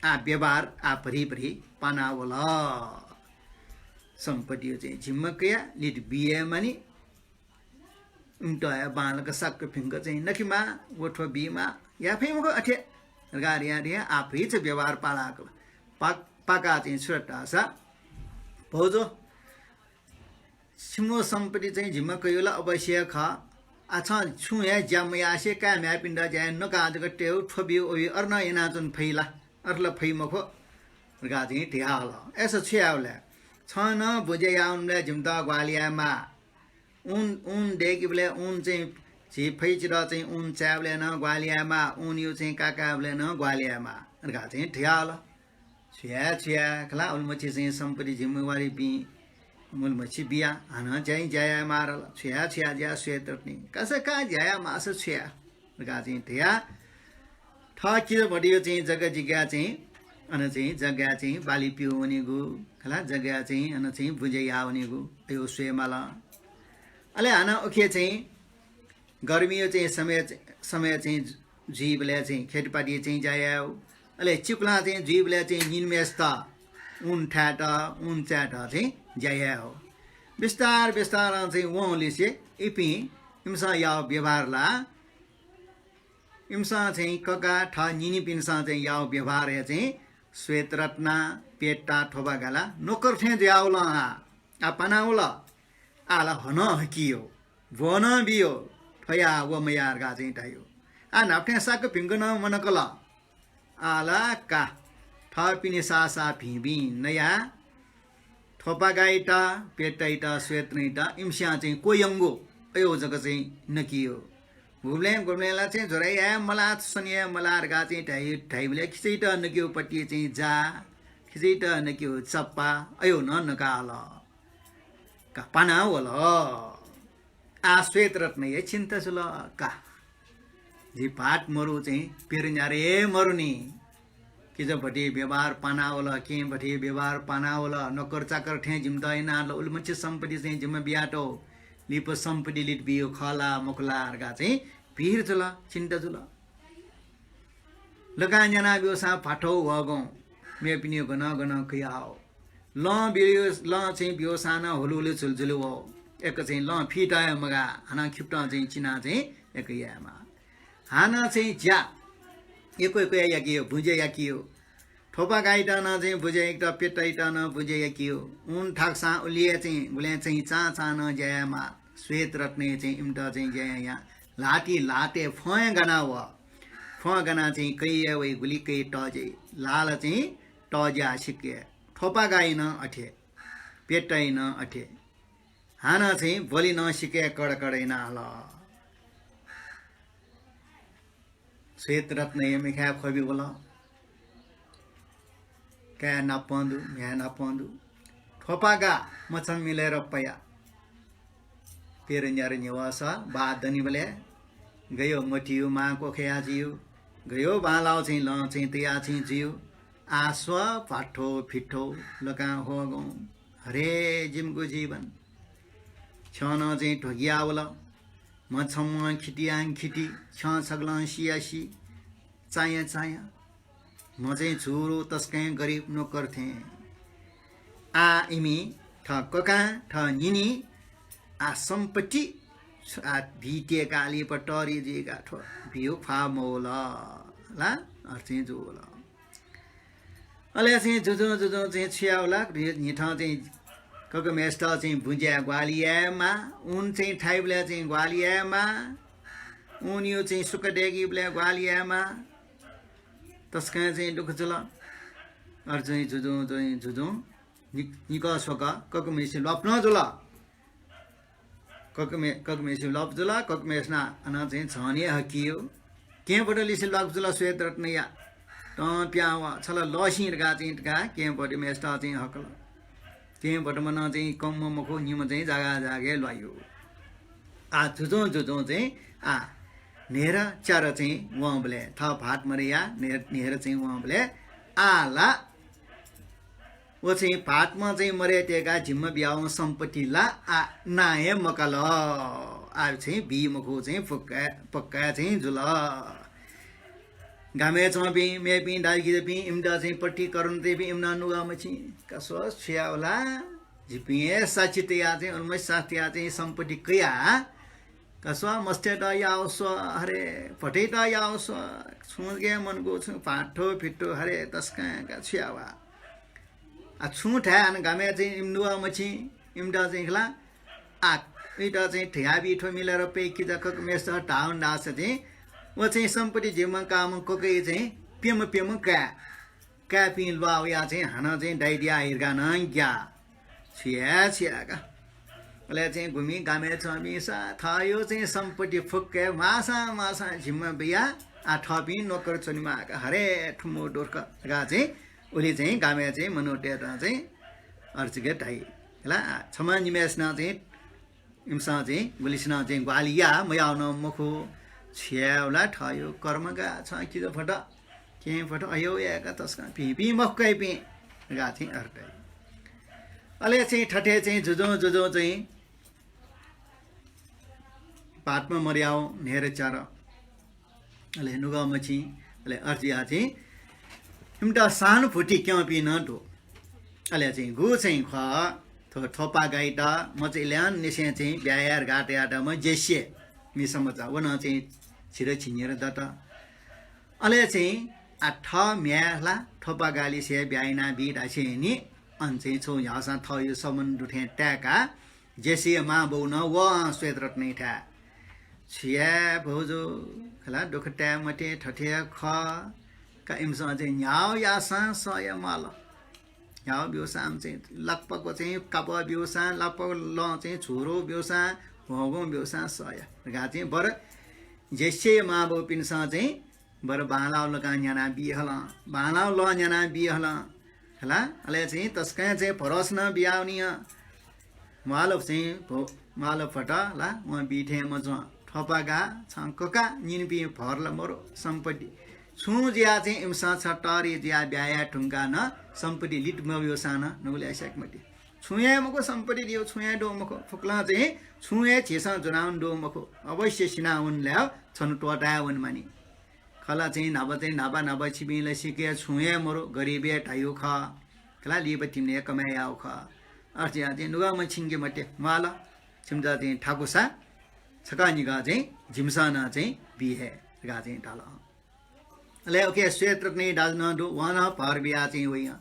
आः व्यवहार आः भरिभरि पानावल। सम्पत्तिया चाहिँ जिम्मा कया, लित बिये मानि। इमित हे बांलाक साक्क भिंक चाहिँ नकेमाः, व थ्व बीमाः, याये फइ मखु अथे धकाः धया धया आः भतिचा व्यवहार पालाकल। पा-, पाकाः चाहिँ छु धाःसा, भाउजु, छिमिगु सम्पत्ति चाहिँ जिम्मा कयागु ला अवश्य खः। आः छं छुं हे ज्या मयासें काय् म्ह्याय्‌पिन्त ज्या यानाः नकाः जक तयेगु, थ्व ब्यु, व ब्यु, अथे नं यानाच्वने फइ ला? अथे ला फइ मखु धकाः चाहिँ धयाहल। अय्‌सा छु यायेगु ले? छं नं बुँज्या याःवनेबलय् जिमित ग्वाहालि यायेमाः। ऊन, ऊन दय्‌केबलय् ऊन चाहिँ झी फैचिरं चाहिँ ऊन चायेबलय् नं ग्वाहालि यायेमाः, ऊनया चाहिँ का कायेबलय् नं ग्वाहालि यायेमाः धकाः चाहिँ धयाहल। छु याये, छु याये, खला उलिमछि चाहिँ सम्पत्ति जिम्मेवारीपिं उलिमछि बिया, हानं चाहिँ ज्या याये मारल। छु याये, छु याये, ज्या श्वेतरत्नी। कासा का ज्या याये माःसा छु याये धकाः चाहिँ धया। थः किजाभतिया चाहिँ जग्गा जिग्गा चाहिँ, अन चाहिँ जग्गाय् चाहिँ बाली प्यू वनेगु, खला जग्गाय् चाहिँ अन चाहिँ बुँज्या याः वनेगु, अय् स्वयेमाल। अले हानं उखे चाहिँ गर्मीया चाहिँ समय, समय चाहिँ जुइबलय् चाहिँ खेतीपाती चाहिँ ज्या यायेगु। अले चिकुलां चाहिँ जुइबलय् चाहिँ निनिम्हय्‌सित ऊन थायेत, ऊन चायेत चाहिँ ज्या यायेगु। बिस्तार बिस्तारं चाहिँ वंलिसे इपिं, इमिसं याःगु व्यवहार ला, इमिसं चाहिँ कका थः निनिपिन्सं चाहिँ याःगु व्यवहारय् चाहिँ श्वेतरत्ना, पेट्टा, थोपागा ला नोकर थें जुयावल। आः, आः पानावल। आः ला हनं हकियो, ब्वनं बियो, थ्व या व मया धकाः चाहिँ धायो। आः न्हापा थें साक्क भिंक नं मनकल। आः ला का, थःपिनि सासा भिंभिं नयाः थ्वपागाइत, प्यताइत, श्वेतरत्नइत इमिसं चाहिँ क्वयंगु अयो जक चाहिँ नकियो। गुबलें गुबलें ला चाहिँ ज्वरय् याये मलाः, सनिय् याये मलाः धकाः चाहिँ धाइ, धाइबलय् खिचैत नकियो पट्टि चाहिँ जा, खिचैत नकियो चप्पा अयो नं नकाल। का पाना वल। आ श्वेतरत्नया चिन्ता जुल का। जि भात मरु चाहिँ पेरन्यारे मरुनि। किजा भति व्यवहार पाना वल, कें भति व्यवहार पाना वल, नोकर चाकर थें जिमित यानाः ल उलिमछि सम्पत्ति चाहिँ जिम्मा बियातौ। लिपा सम्पत्ति लित बियो खला मखुला धकाः चाहिँ भिर जुल, चिन्ता जुल। लकां न्याना ब्यूसां भाथौ वःगं मेपिनि गनं गनं कयाहौ। लं बियो, लं चाहिँ ब्यूसां नं हुलुहुलु झुलझुलु वः। एक चाहिँ लं फित हे मगाः, हानं खिप्तं चाहिँ चिना चाहिँ एक यायेमा। हानं चाहिँ ज्या एक एक याकियो, बुझे याकियो। थ्वपागाइत नं चाहिँ बुझे याकित, प्यताइत नं बुझे याकियो। उन थाकसां उलिया चाहिँ गुलें चाहिँ चां चां नं ज्या यायेमा। श्वेतरत्नय् चाहिँ इमित चाहिँ ज्या याया। ल्हाति ल्हातय् फँय् गाना वः। फँ गाना चाहिँ कय् वइ गुलि कय् तजे। लाल चाहिँ तज्या सिके। थ्वपागाइ नं अथे। प्यताइ नं अथे। हानं चाहिँ बलि नं सिके कडकड याना हल। श्वेतरत्नया मिखाय् ख्वबि वल। काय् नापं दु, म्ह्याय् नापं दु। थ्वपागा मछम मिलेर पया। पेरन्यारे न्ह्यवःसा बाः दनिबलय् गयो मतियो मां क्वखया जियो। गयो बांलाउ चाहिँ लं चाहिँ तया चाहिँ जियो। आः स्व भाथो फिथो लकां होगं। हरे जिमिगु जीवन। छ्यं नं चाहिँ ध्वगिया वल। मछम्वं खितियां खिति, छ्यं छगलं सिया सि। चाया चाया। म चाहिँ झुरु तसकं गरिब नोकर थें। आ इमि थ ककां थ निनि आ सम्पत्ति आ भितेका लिपा तरि जुइका थ्व भिउ ख्वाः मवल ला अर्थिं जुल। अले चाहिँ जुजुं जुजुं चाहिँ छु यावला, न्हिथं चाहिँ ककमेस्त चाहिँ बुँज्या ग्वाहालि यायेमा, उन चाहिँ थाइबलय् चाहिँ ग्वाहालि यायेमा, उन यो चाहिँ सुख देगिबलय् ग्वाहालि यायेमा। तसकं चाहिँ दुःख जुल। अर चाहिँ जुजुं चाहिँ जुजुं नि-, निकः स्वक ककमेसी ल्वापु नं जुल। ककमे-, ककमेसी ल्वापु जुल, ककमेसना अन चाहिँ झने हकियो। कें बटलिसे ल्वापु जुल श्वेतरत्नया। तं प्यां व छल लसिं धकाः चाहिँ धकाः कें बटमेसत चाहिँ हकल। कें बटमनं चाहिँ कम्म मखु निम्ह चाहिँ जागा जागे ल्वायो। आ जुजुं जुजुं चाहिँ आ न्हेर च्यार चाहिँ वंबलय् थ भात मरया न्हेर, न्हेर चाहिँ वंबलय् आ ला व चाहिँ भातमा चाहिँ मरे तेका झिम्म ब्यावं सम्पत्ति ला आ नाये मकाल। आ चाहिँ बी मखु चाहिँ पक्का, पक्का चाहिँ जुल। गामय् च्वंपिं मेपिं दाजुकिजापिं इमित चाहिँ पट्टि करण तेपिं इमिना नुगः मछि। का स्व छु यावला। जिपिं हे साक्षी तया चाहिँ अलमैस साथ तया चाहिँ सम्पत्ति कया। का स्व मस्तेत याव स्व हरे भटैत याव स्व। छुं गे मनको छु भाथो फिथो हरे तसकं का छु यावा। आ छुं थाय् अन गामय् चाहिँ इमि नुगः मछि इमित चाहिँ खला। आ इमित चाहिँ थ्याबी थ्व मिलेर पै किजा ककमेस धावन दास चाहिँ व चाहिँ सम्पत्ति जिम्मा कामं ककय् चाहिँ प्यम्ह प्यम्ह काय्। काय्‌पिं ल्वाः वया चाहिँ हानं चाहिँ दाइदिया हिर्गा नं ग्या। छु याये, छु याये का। अले चाहिँ गुमि गामय् च्वंपिं सा थयो चाहिँ सम्पत्ति फुक्क हे मासां मासां जिम्मा बिया आ थःपिं नोकर च्वनेमाः का। हरे थुमु दुर्ख धकाः चाहिँ उलि चाहिँ गामय् चाहिँ मनूतय्‌त चाहिँ अर्चिके धाइ। हला, छम्ह निम्हेसिनं चाहिँ इमिसं चाहिँ गुलिसिनं चाहिँ ग्वाहालि या मयाउ नं मखु। छु यायेवला थयो कर्म का छ किजा फट, कें फट अयो यायेका तसकं भिंपिं मखुकाइपिं धकाः चाहिँ अर्थ। अले चाहिँ थथे चाहिँ जुजुं जुजुं चाहिँ भातमा मर्याव न्हेर च्यार। अले नुगः मछि, अले अर्जिया चाहिँ इमित सहानुभूति क्यंपिं नं दु। अले चाहिँ गु चाहिँ खः, थ्व थ्वपागाइत मचाइल्यां निसें चाहिँ ब्याहा याये धकाः तयातःम्ह जेस्ये मिसा मचा, व नं चाहिँ झिर झिंनिर दत। अले चाहिँ आ थः म्ह्याय् ला थ्वपागालिसे ब्याहा यानाबी धासेंनि अन चाहिँ छौ न्ह्याःसां थःयो सम्बन्ध दुथें ताय्‌का जेस्येया मांबौ नं वं श्वेतरत्नयाथाय्। छु याये भौजु, खला दुःख ताये मते, थथे खः। का इमिसं चाहिँ न्ह्याः याःसां सह या माल। न्ह्याः ब्यूसां चाहिँ लाक्पाक्व चाहिँ कापः ब्यूसां, लाक्पाक्व लं चाहिँ झुरो ब्यूसां, भ्वंगुं ब्यूसां सह या धकाः चाहिँ बरु ज्येष्ठय् मांबौपिन्सं चाहिँ बरु बांलाःगु लकां न्याना बी हलं, बांलाःगु लं न्याना बी हलं। हला, अले चाहिँ तसकं चाहिँ भरोसा नं बियावनी हं। माल चाहिँ भो-, माल फत ला, वं बी थें मच्वं। थपागा छं कका निनिपिं भर ला मरु सम्पत्ति। छुं जुयाः चाहिँ इमिसं छ तःरि जुयाः ब्याहा याये धुंकाः नं सम्पत्ति लित मब्यूसां नं नुगलय् स्याके मते। छुं हे मखु सम्पत्ति दियो, छुं हे दु मखु। फुक्कलं चाहिँ छुं हे झीसं ज्वनावने दु मखु। अवश्य सिनावने लाय् छन्हु त्वःताय् वने मानि। खला चाहिँ न्हापा चाहिँ न्हापा न्हापा छिपिं ला सिके छुं हे मरु, गरिबय् धाइगु खः। खला लिपा तिमिने हे कमाय् याःगु खः। अथे जुयाः चाहिँ नुगः मछिंके मते, म्वाल। छिमित चाहिँ थाकुसा छकः निगः चाहिँ जिमिसं नं चाहिँ बी हे धकाः चाहिँ धाल। अले उके श्वेतरत्न दाजु नं दु, वं नं भर बियाः चाहिँ वइ हं।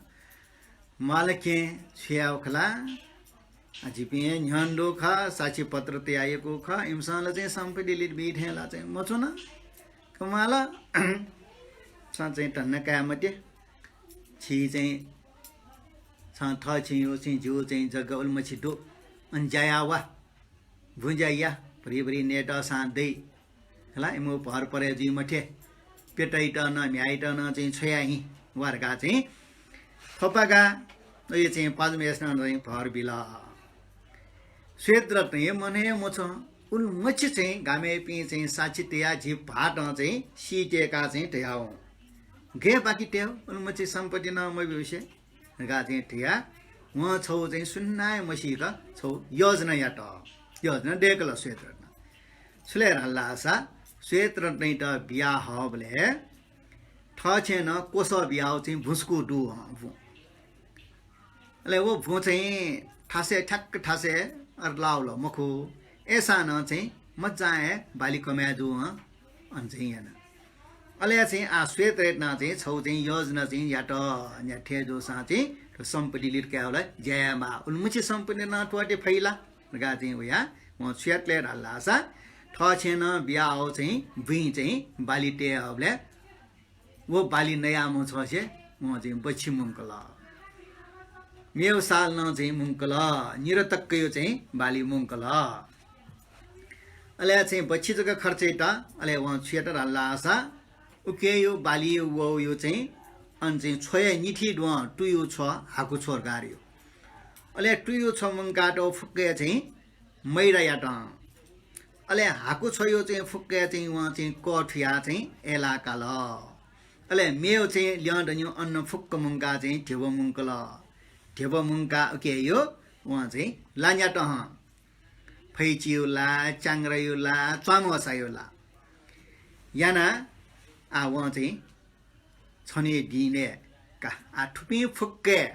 म्वाल केहेँ, छु याये खला? आ, जिपिं हे न्ह्यःने दु खः, साक्षी पत्र तयाः यंकू खः, इमिसं ला चाहिँ सम्पत्ति लित बी थें ला चाहिँ मच्वन। का म्वाल, छं चाहिँ धन्दा काये मते। छि चाहिँ, छं थः छिं चाहिँ जिगु चाहिँ जग्गा उलिमछि दु। अन ज्या याः वा। बुँज्या या, भुरिभुरि नयेत सां दइ। हला, इमिगु भर परे जुइ मते। प्यतय्त नं, म्ह्याय्त नं चाहिँ छ्वया हिँ वा धकाः चाहिँ थपागा अले चाहिँ पाजुम्हेसिनं चाहिँ भर बिल। श्वेतरत्न हे मन हे मछ्वं। उलिमछि चाहिँ गामय्पिं चाहिँ साक्षी तयाः झी भाःतं चाहिँ सीत्यय्काः चाहिँ तयावं। गय् बाकि तये, उलिमछि सम्पत्ति नं मब्यूसे धकाः चाहिँ धयाः वं छगू चाहिँ सुनां हे मसीक छगू योजना यात। योजना दय्कल श्वेतरत्न। छु ले धाल धाःसा श्वेतरत्नयात बिया हःबलय् थःछेँ नं क्वसः बियाव चाहिँ भुँसकू दु हं बुँ। अले व भुँ चाहिँ थासय् ठ्याक्क थासय् अरलावल मखु। अय्सां नं चाहिँ मज्जां हे बाली कमाय् जू हं अन चाहिँ याना। अले चाहिँ आ श्वेतरत्नं चाहिँ छगू चाहिँ योजना चाहिँ यात। न्ह्याथे जूसां चाहिँ थ्व सम्पत्ति लित कायेवला ज्या यायेमाः। उलिमछि सम्पत्ति नं त्वःते फइ ला धकाः चाहिँ वया वं छु यात ले धाल धाःसा थःछेँ नं बिया हव चाहिँ बुँइ चाहिँ बाली तये हबलय् व बाली नयाम्ह छ्वसे वं चाहिँ बच्छि मुंकल। मेव साल नं चाहिँ मुंकल, निरतक्कयो चाहिँ बाली मुंकल। अले चाहिँ बच्छि जक खर्च यात। अले वं छु यात धाल धाःसा उकेयो बाली वःयो चाहिँ अन चाहिँ छ्वया निथि द्वं तुयो छ्व हाकु छ्व गारयो। अले तुयो छ्व मुंकात फुक्कया चाहिँ मैदा यात। अले हाकु छ्वयो चाहिँ फुक्कया चाहिँ वं चाहिँ कः थुयाः चाहिँ अय्ला काल। अले मेव चाहिँ ल्यं दनियो अन्न फुक्क मुंकाः चाहिँ ध्यबा मुंकल। ध्यबा मुंकाः उकेयो वं चाहिँ ला न्यात हं। फैचियो ला, च्याङ्ग्रायो ला, च्वामसायो ला। याना आ वं चाहिँ छन्हु दिनय् का आ थुपिं फुक्कय्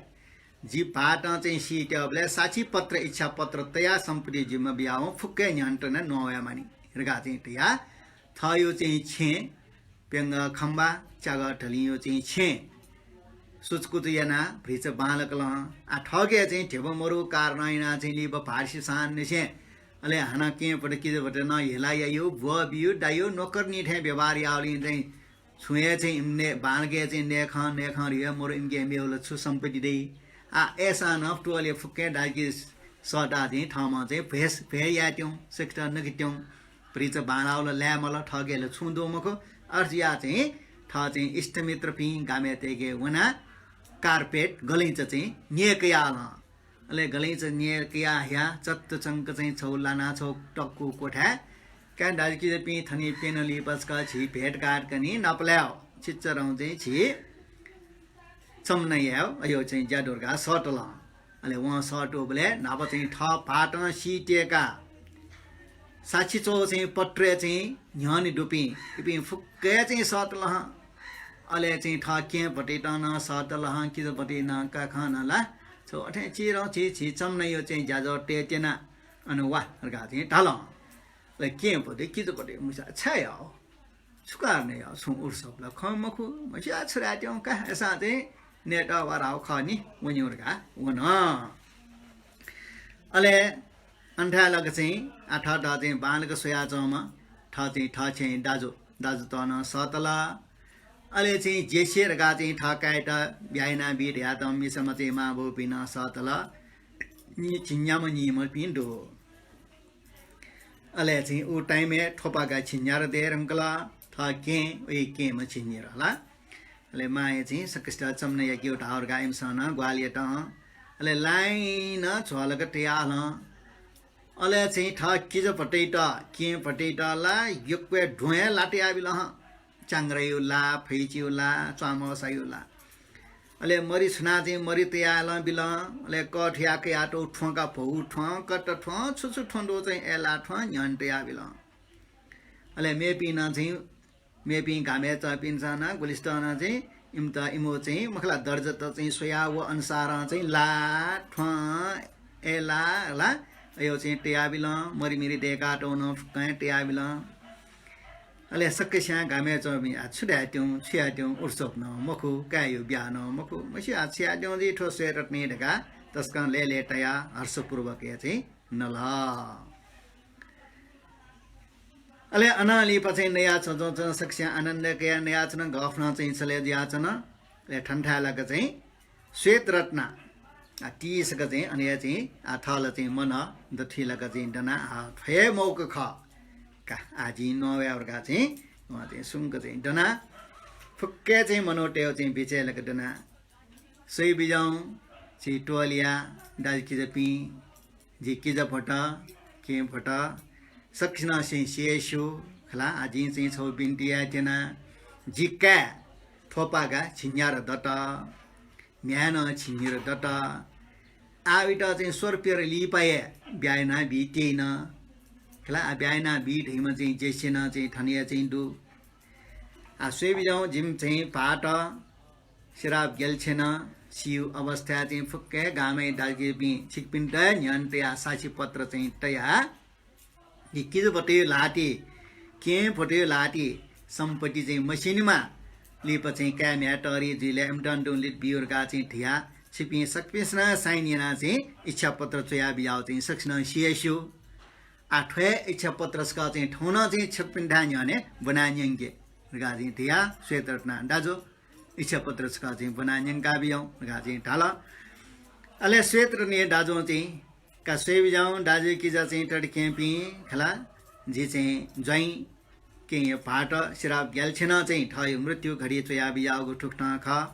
जि भाःतं चाहिँ सीत्यबलय् साक्षी पत्र, इच्छा पत्र तयाः सम्पत्ति जिम्मा बियावं फुक्कय् न्ह्यःने तनाः नवाये मानि धकाः चाहिँ तयाः थःयो चाहिँ छेँ प्यंगः खम्बा, च्यागः धलिंयो चाहिँ छेँ सुचकुच यानाः भ्रिचा बांलाकल हं। आ थःके चाहिँ ध्यबा मरु कारणं यानाः चाहिँ लिपा भार्सिसांनिसें अले हानं केहेँपत किजापत नं हेला यायो, ब्वः बियो, दायो, नोकरनी थें व्यवहार यावलिं चाहिँ छुं हे चाहिँ इमि नये, बांलाके चाहिँ नये खं, नये खं ह्रिया मरु, इमिके मेवला छु सम्पत्ति दइ। आ अय्सां नं त्वःले फुक्कय् दाजुकिजा सःताः चाहिँ थःम्हं चाहिँ भ्वय्, भ्वय् यायेत्यौं, सकसित नकेत्यौं। भ्रिचा बांलावल, लाये मल, थःके ला छुं दु मखु। अथे जुयाः चाहिँ थः चाहिँ इष्टमित्रपिं गामय्तय्के वनाः कार्पेट गलैंचा चाहिँ न्यय्कयाहल हं। अले गलैंचा न्यय्कयाः हयाः चत्तचंक चाहिँ छगू लानाः छगू तक्कु क्वथाय् का दाजुकिजापिं थन प्यन्हु लिपा छकः झी भेटघाट कनी, नापलाये हव, छिच्चरं चाहिँ झी चमना याये हव, अयो चाहिँ ज्या दु धकाः सःतल हं। अले वं सःतूबलय् न्हापा चाहिँ थः भाःतं सीत्यय्काः साक्षी च्वः चाहिँ पत्रय् चाहिँ न्ह्यःने दुपिं इपिं फुक्कय् चाहिँ सःतल हं। अले चाहिँ थः केहेँपतित नं सःतल हं, किजापति नं का खं नं ला छगू अथें चिधं झी, झी चमनायो चाहिँ ज्याझ्वः तये त्यना, अन वा धकाः चाहिँ धाल हं। अले केहेँपति किजापति मुसा छाय् हव। छु कारणं याः? छुं उर्सप ला खँ मखु, मसिया छु धायेत्यौं का, अय्सां चाहिँ नयेत वा धाःगु खः नि, वनेगु धकाः वन। अले अन थाय् लाक चाहिँ आ थःत चाहिँ बांलाक स्वयाच्वंम्ह थः चाहिँ थः छेँय् दाजु, दाजुत नं सःतल। अले चाहिँ जेसे धकाः चाहिँ थः काय्‌यात ब्याहा यानाबी धयातःम्ह मिसाम्ह चाहिँ मांबौपिं नं सःतल। नि झिंन्याम्ह निम्हपिं दु। अले चाहिँ उ time-य् थ्वपागा झिंन्यार दये धुंकल, थः केहेँ, उइ केहेँम्ह झिंन्यार ला। अले मांया चाहिँ सकसित चमन याकेगु धाःगु धकाः इमिसं नं ग्वाहालि यात। अले लाइन झ्वलक तयाहल। अले चाहिँ थः किजा भतिचा, केहेँ भतिचा ला यक्व हे द्वहं हे ला तयाबिल हं। च्याङ्ग्राया ला, फैचाया ला, च्वामसाया ला। अले मरि छुनाः चाहिँ मरि तयाबिल। अले कथुया कयातःगु थ्वंका भौ थ्वं, कत थ्वं, छु छु थ्वं दु चाहिँ अय्‌ला थ्वं न्ह्यःने तयाबिल। अले मेपिं नं चाहिँ, मेपिं गामय् च्वंपिन्सं नं गुलिसितं नं चाहिँ इमित इमिगु चाहिँ मखु ला दर्जात चाहिँ स्वयाः व अनुसारं चाहिँ ला, थ्वं, अय्‌ला, ला, अय्‌यो चाहिँ तयाबिल। मरि मिरि दय्‌कातःगु नं फुक्कं हे तयाबिल। अले सकसियां गामय् च्वंपिं, आ, छु धायेत्यौं, छु यायेत्यौं, उत्सव नं मखु, काय्‌या ब्याहा नं मखु, मस्यू, आ, छु यायेत्यौं जुइ, थ्व श्वेतरत्नया धकाः तसकं लय्‌लय् तयाः हर्षपूर्वक हे चाहिँ नल। अले अनं लिपा चाहिँ नयाच्वन, सकसियां आनन्द कयाः नयाच्वन, गफ नं चाहिँ चले जुयाच्वन। अले थन थाय् लाक चाहिँ श्वेतरत्न, आ, तीसक चाहिँ अन हे चाहिँ, आ, थःला चाहिँ मन दथुइ लाक चाहिँ दनाः, आ, थ्व हे मौका खः का, आ, जिं न्ववाये धकाः चाहिँ वं चाहिँ सुंक चाहिँ दनाः फुक्क हे चाहिँ मनूतय्‌गु चाहिँ बिचय् लाक दनाः, स्वये बिज्याहुँ झी टोलिया दाजुकिजापिं, झी किजा भति, केहेँ भति, सकसिनं चाहिँ सिया स्यू खला। आ, जिं चाहिँ छगू बिन्ति यायेत्यना, जि काय् थ्वपागा झिंन्यार दत, म्ह्याय् नं झिंन्यार दत। आ, उइत चाहिँ स्वर प्यदँ लिपा हे ब्याहा यानाबी त्यइन खला। आ, ब्याहा यानाबी धइम्ह चाहिँ जेसे नं चाहिँ थन हे चाहिँ दु। आ, स्वये बिज्याहुँ जिमि चाहिँ भाःत सिराप ग्याल्छेन सियु अवस्थाय् चाहिँ फुक्क हे गामय् दाजुकिजापिं छिकपिन्त हे न्ह्यःने तयाः साक्षी पत्र चाहिँ तयाः कि किजा भतिया ल्हातिइ, केहेँ भतिया ल्हातिइ सम्पत्ति चाहिँ मस्यनेमा लिपा चाहिँ काय् म्ह्याय् तःधि जुइलय् इमित तुं लित बियु धकाः चाहिँ धयाः छिकपिं सकपिन्सं नं sign यानाः चाहिँ इच्छा पत्र च्वया बिज्याःगु चाहिँ सकसिनं सिया स्यू। आ, थ्व हे इच्छा पत्र छकः चाहिँ थौं नं चाहिँ छिकपिन्थाय् न्ह्यःने ब्वना न्यंके धकाः चाहिँ धयाः श्वेतरत्न दाजुं इच्छा पत्र छकः चाहिँ ब्वना न्यंका बिज्याहुँ धकाः चाहिँ धाल। अले श्वेतरत्न दाजुं चाहिँ का स्वये बिज्याहुँ दाजुकिजा चाहिँ तताकेहेँपिं खला, जि चाहिँ ज्वाइँ केहेँ भाःत सिराप ग्याल्छेनं चाहिँ थःगु मृत्यु घडी च्वया बिज्याःगु थुकथं खः।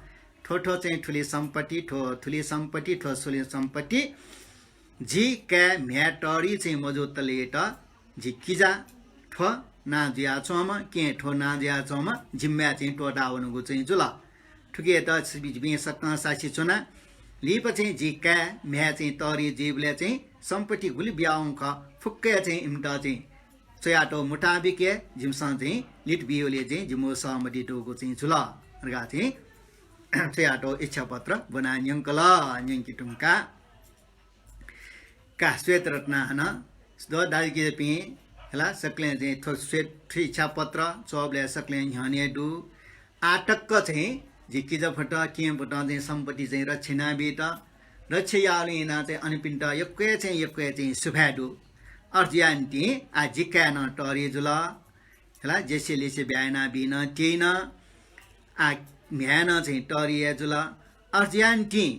थ्व थ्व चाहिँ थुलि सम्पत्ति, थ्व थुलि सम्पत्ति, थ्व थुलि सम्पत्ति, जि काय् म्ह्याय् तःधि चाहिँ मजूतले त जि किजा थ्व नां जुयाच्वंम्ह, केहेँ थ्व नां जुयाच्वंम्ह, जिम्माय् चाहिँ त्वःता वनागु चाहिँ जुल। थुकियात छिपिं सकसिनं साक्षी च्वना। लिपा चाहिँ जि काय् म्ह्याय् चाहिँ तःधि जुइबलय् चाहिँ सम्पत्ति गुलि बियावंगु खः, फुक्क हे चाहिँ इमित चाहिँ च्वयातःगु मुताबिक हे जिमिसं चाहिँ लित बियेबलय् चाहिँ जिमिगु सहमति दुगु चाहिँ जुल धकाः चाहिँ च्वयातःगु इच्छा पत्र ब्वना न्यंकल। न्यंके धुंकाः का श्वेतरत्न हानं, द दाजुकिजापिं, खला, सकलें चाहिँ थ्व श्वेत, थ्व इच्छा पत्र च्वःबलय् सकलें न्ह्यःने दु। आः तक चाहिँ जि किजा भति, केहेँ भतिं चाहिँ सम्पत्ति चाहिँ रक्षा यानाबीत, रक्षा याःगुलिं यानाः चाहिँ अनपिन्त यक्व हे चाहिँ यक्व हे चाहिँ सुभाय् दु। अथे जुयानिंतिं आः जि काय् नं तःधि जुल। खला, जेसे लिसे ब्याहा यानाबी नं त्यइन। आः म्ह्याय् नं चाहिँ तःधि हे जुल। अथे जुयानिंतिं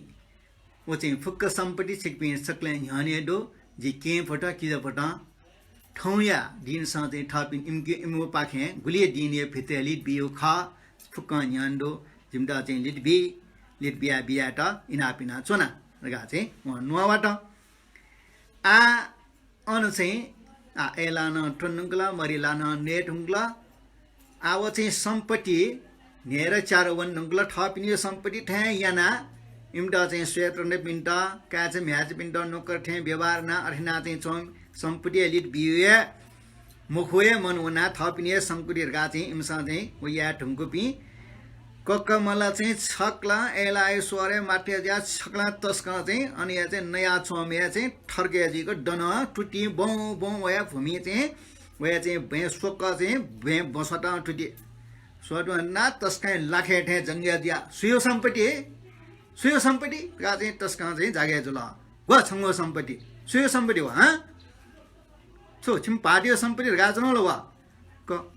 व चाहिँ फुक्क सम्पत्ति छिकपिं सकलें न्ह्यःने दु। जि केहेँ भति, किजा भतिं थौंया दिनसं चाहिँ थःपिं इमिके, इमिगु पाखें गुलि हे दिनया भित्रय् लित बियु खः, फुक्कं न्ह्यःने दु। जिमित चाहिँ लित बी, लित बिया बियात इनाप यानाच्वना धकाः चाहिँ वं न्ववात। आः अन चाहिँ, आ, अय्‌ला नं त्वने धुंकल, मरि ला नं नये धुंकल। आः व चाहिँ सम्पत्ति न्हय्‌दँ च्यादँ वने धुंकल, थःपिनिगु सम्पत्ति थें यानाः इमित चाहिँ श्वेतरत्नपिन्त, काय्‌चा म्ह्याय्‌चापिन्त नोकर थें व्यवहार यानाः अथे यानाः चाहिँ च्वं, सम्पत्ति हे लित बियु हे मखु हे मन वनाः थःपिनि हे सम्पत्ति धकाः चाहिँ इमिसं चाहिँ व याये धुंकूपिं ककमला चाहिँ छक्लं अय्‌लाया स्वरय् माथय् जुयाः छक्लं तसकं चाहिँ अन हे चाहिँ नयाच्वंम्ह हे चाहिँ थर्के जुइक दन तुति बौं बौं वया भूमि चाहिँ वया चाहिँ बँय् स्वक्क चाहिँ बँय् बसतं तुति। स्वतुं ना तसकं लाखे थें जंगय् जुया। सुयो सम्पत्ति? सुयो सम्पत्ति? का चाहिँ तसकं चाहिँ जागय् जुल। व छंगु सम्पत्ति। सुयो सम्पत्ति व, हँ? छु, छिम भाःतयो सम्पत्ति धकाः च्वनाव ला व? क,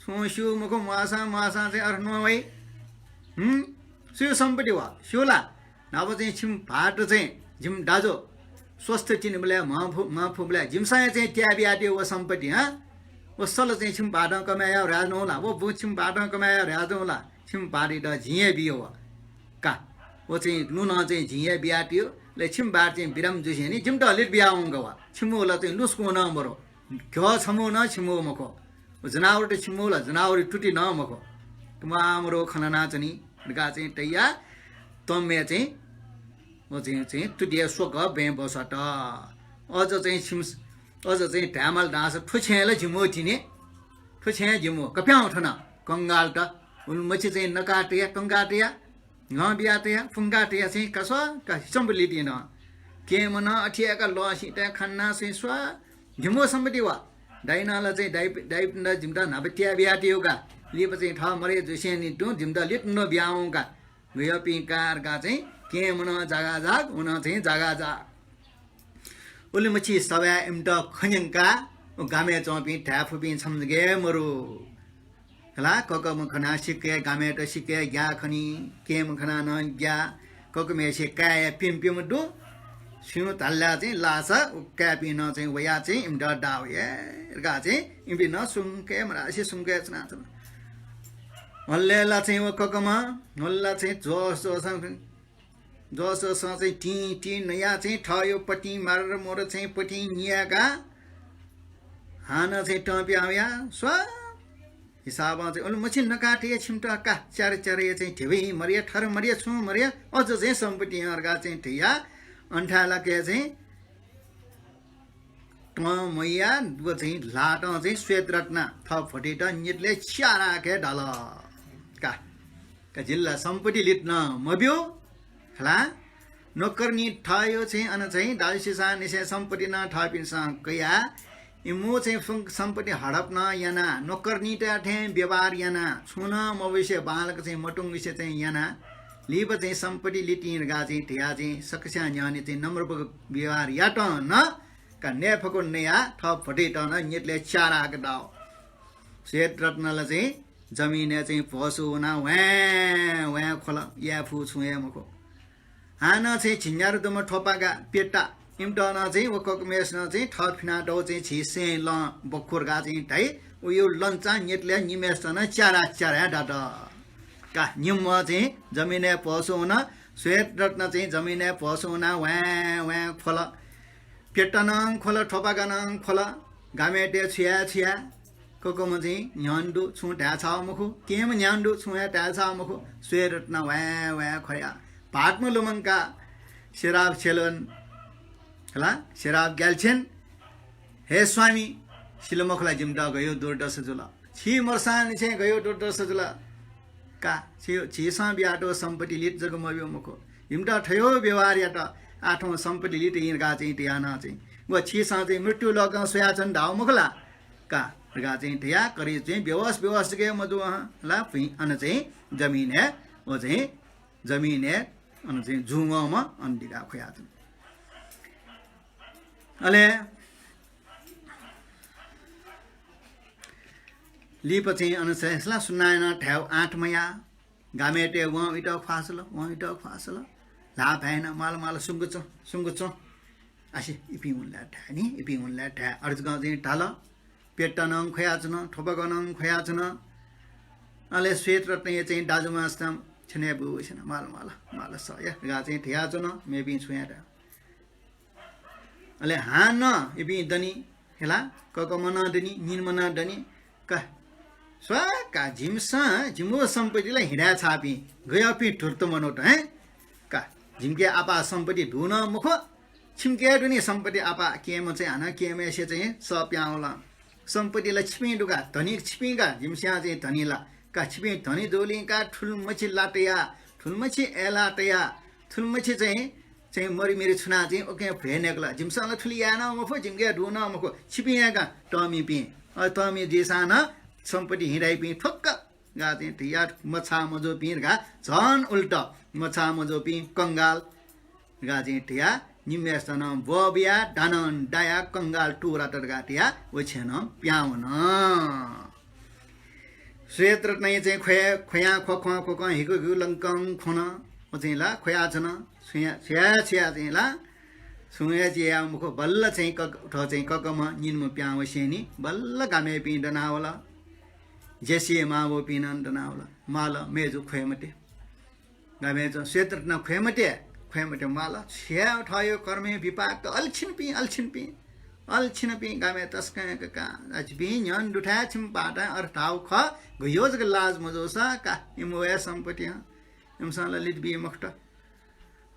छुं स्यू मखु, म्वाःसां, म्वाःसां चाहिँ अथे न्ववाइ। हुँ? सुया सम्पत्ति व? स्यू ला? न्हापा चाहिँ छिमि भाःत चाहिँ जिमि दाजु स्वस्थ तिनिबलय्, म्ह फु-, म्ह फुबलय् जिमिसं हे चाहिँ त्याये बियातय् व सम्पत्ति, हँ? व सल चाहिँ छिमि भाःतं कमय् याः ह्राजनं ला? व बुँ छिमि भाःतं कमय् याः ह्राजनं ला? छिमि भाःतयात जिं हे बिया व। का, व चाहिँ लुँ नं चाहिँ जिं हे बियातय्, अले छिमि भाःत चाहिँ बिरामी जुसेंलि जिमित लित बियावंका व। छिमिगु ला चाहिँ लुँ सुकुं नं मरु। घ्यः छम्हं नं छिमिगु मखु। व जनावरत छिमिगु ला, जनावरया तुति नं मखु। कमाः मरु खँ ल्हानाच्वनी धकाः चाहिँ तयाः तंम्हय् चाहिँ व चाहिँ, चाहिँ तुतिया स्वकः बँय् ब्वस्वात। अझ चाहिँ छिमि, अझ चाहिँ धायेमाल धाःसा थ्व छेँय् ला जिमिगु तिनि, थ्व छेँय् जिमिगु, का प्याहुँ थन कंगालत। उलिमछि चाहिँ नकाः तयाः, कंकाः तयाः, लं बियाः तयाः, फुंकाः तयाः चाहिँ का स्व, का सम्पत्ति लितिं नं। केहेँ मनं अथे याकाः लःसित खनाः चाहिँ स्व, जिमिगु सम्पत्ति व। दाइनं ला चाहिँ दाइ, दाइपिन्त जिमित न्हापा त्याये बियातय् का। लिपा चाहिँ थः मरय् जुसेंलि तुं जिमित लित नं बियावंका। गय्‌पिं का धकाः चाहिँ केहेँ मनं जागाजाग, व नं चाहिँ जागाजाग। उलिमछि सभाय् इमित खँ न्यंकाः व गामय् च्वंपिं धाये फुपिं छम्ह जक हे मरु। खला, ककःम्ह खनाः सिक्क हे गामय्‌त सिक्क हे ग्याः खनी, केहेँम्ह खनाः नं ग्याः, ककःम्हय्‌सिया काय्‌या प्यम्ह प्यम्ह दु, स्यू धाल ला चाहिँ लाःसा व काय्‌पिं नं चाहिँ वयाः चाहिँ इमित दाः वये धकाः चाहिँ इपिं नं सुम्क हे मधासे सुम्क हे च्वनाच्वन। हल्ले ला चाहिँ व ककःम्ह, हल्ला चाहिँ जोस जोसं, जोस जोसं चाहिँ टिं टिं नयाः चाहिँ थःयो पतिं मारर मोर चाहिँ पतिं नियाकाः हानं चाहिँ तं पिहां वयाः स्व हिसाबं चाहिँ उलिमछि नकाः तयाः छिमित का च्यार च्यार हे चाहिँ धिबा मरु या, थर मरु या, छुं मरु या, अझ चाहिँ सम्पत्ति यंकाः चाहिँ तयाः अन्थाय् लाके चाहिँ तं मयाः व चाहिँ ल्हातं चाहिँ श्वेतरत्न थः भतिचा न्यतुलय् च्याराके धाल। का, का जिल्ला सम्पत्ति लित नं मब्यू। खला, नोकरनी थःयो चाहिँ अन चाहिँ दाजुसिसांनिसें सम्पत्ति नं थःपिन्सं कयाः इमिगु चाहिँ फुं-, सम्पत्ति हडप नं यानाः नोकरनीत थें व्यवहार यानाः छुं नं मब्यूसे बांलाक चाहिँ मतुंगुसे चाहिँ यानाः लिपा चाहिँ सम्पत्ति लितिं धकाः चाहिँ धयाः चाहिँ सकस्यां न्ह्यःने चाहिँ नम्रपक व्यवहार यात नं का नये फक्व नयाः थः भतिचा नं न्यतुलय् च्याराके दाः। श्वेतरत्न ला चाहिँ जमिनय् चाहिँ भ्वसु वनाः ह्वाँय् ह्वाँय् ख्वल, याये फु छुं हे मखु। हानं चाहिँ झिंन्यादुम्ह थ्वपागा प्यता इमित नं चाहिँ व ककःम्हय्‌सिनं चाहिँ थः फिनातःगु चाहिँ झी सें लं बखु धकाः चाहिँ धाइ, उयो लंचां न्यतुलय् निम्हय्‌सित नं च्यारा च्यारा दात। का निम्ह चाहिँ जमिनय् भ्वसु वन, श्वेतरत्न चाहिँ जमिनय् भ्वसु वनाः ह्वाँय् ह्वाँय् ख्वल। प्यता नं ख्वल, थ्वपागा नं ख्वल, गामय्‌तय् छु याये छु याये। ककःम्ह चाहिँ न्ह्यःने दु, छुं धाये छाः मखु, केहेँम्ह न्ह्यःने दु, छुं हे धाये छाः मखु, श्वेतरत्न ह्वाँय् ह्वाँय् ख्वया भाःतम्ह लुमंकाः श्राप छ्यलन, हला, श्राप ग्याल्छेन, हे स्वामी, सिल मखु ला जिमित गयो दुर्दशा जुल, छि मरुसांनिसें गयो दुर्दशा जुल। का, छि, झीसं बियातःगु सम्पत्ति लित जक मब्यू मखु, जिमित थयो व्यवहार यात, आः थौं सम्पत्ति लित हिं धकाः चाहिँ धयाः नं चाहिँ व छिसं चाहिँ मृत्यु लोकं स्वयाच्वन धाःगु मखु ला? का धकाः चाहिँ धयाः करि चाहिँ बेहोस बेहोस जक हे मजू हं ला, भुइँ अन चाहिँ जमिनय्, व चाहिँ जमिनय् अन चाहिँ जुंवंम्ह अन दिकाः ख्वयाच्वन। अले लिपा चाहिँ अन चाहिँ ला सुनानं धायेगु आँट मयाः, गामय्‌तय् वं वइत ख्वाः सल, वं वइत ख्वाः सल। ल्हाः भाय्‌नं माल माल सुंक च्वँ, सुंक च्वँ। आसे इपिं हुन ला धाये नि, इपिं हुन ला धाये। अथे जकं चाहिँ धाल। प्यता नं ख्वयाच्वन, थ्वपागा नं ख्वयाच्वन। अले श्वेतरत्नया चाहिँ दाजुमांसितं छ्यनय् बूसें माल माल, माल सः या धकाः चाहिँ धयाच्वन, मेपिं छुं हे धाये। अले हानं इपिं दनि, हला, ककःम्ह नं दनि, निम्ह नं दनि। का, स्व का, जिमिसं, जिमिगु सम्पत्ति ला हिं धाये छाःपिं, गय्‌पिं धूर्त मनूत हँ। का, जिमिके आपाः सम्पत्ति दु नं मखु, छिमिके दु नि सम्पत्ति आपाः। केहेँम्ह चाहिँ हानं केहेँम्हय्‌सिया चाहिँ सः पिहां वल। सम्पत्ति ला छिपिं दु का, धनी छिपिं का, जिमिसं चाहिँ धनी ला। का छिपिं धनी जूलिं का थुलिमछि ला तयाः, थुलिमछि अय्‌लाः तयाः, थुलिमछि चाहिँ, चाहिँ मरिमिरि छुनाः चाहिँ उकिं भ्वय् नयेकल। जिमिसं ला थुलि याये नं मफु, जिमिके दु नं मखु, छिपिं हे का तःमिपिं। अ, तःमि जूसां नं सम्पत्ति हिं धाइपिं थुक्क धकाः चाहिँ धयाः मछाः मजूपिं धकाः झन उल्टा मछाः मजूपिं कंगाल धकाः चाहिँ धयाः निम्हय्‌सित नं ब्वःबियाः दानं दायाः कंगाल तुरात धकाः धयाः व छेँनं पिहां वन। श्वेतरत्नया चाहिँ ख्वया, ख्वयां ख्वखं ख्वखं हिकु हिकु लंकं ख्वन। व चाहिँ ला ख्वयाच्वन। छुया, छुया, छुया चाहिँ ला छुं हे चिया मखु, बल्ल चाहिँ कक-, थ्व चाहिँ ककम्ह निन्हु प्यां वसेंनि बल्ल गामय्‌पिं दनावल। ज्यासि मावःपिं नं दनावल। माल, मय्‌जु ख्वये मते। गामय् च्वं श्वेतरत्न ख्वये मते, ख्वये मते माल। छ्या थःयो कर्मय् विपाक, अल्छिनपिं, अल्छिनपिं, अल्छिनपिं गामय् तसकं कका। अझ छिपिं न्ह्यःने दुथाय् छिमि पातां अथे धाउ खः, गयो जक लाज मजूसा का, इमि वया सम्पत्ति हं, इमिसं ला लित बी मखुत।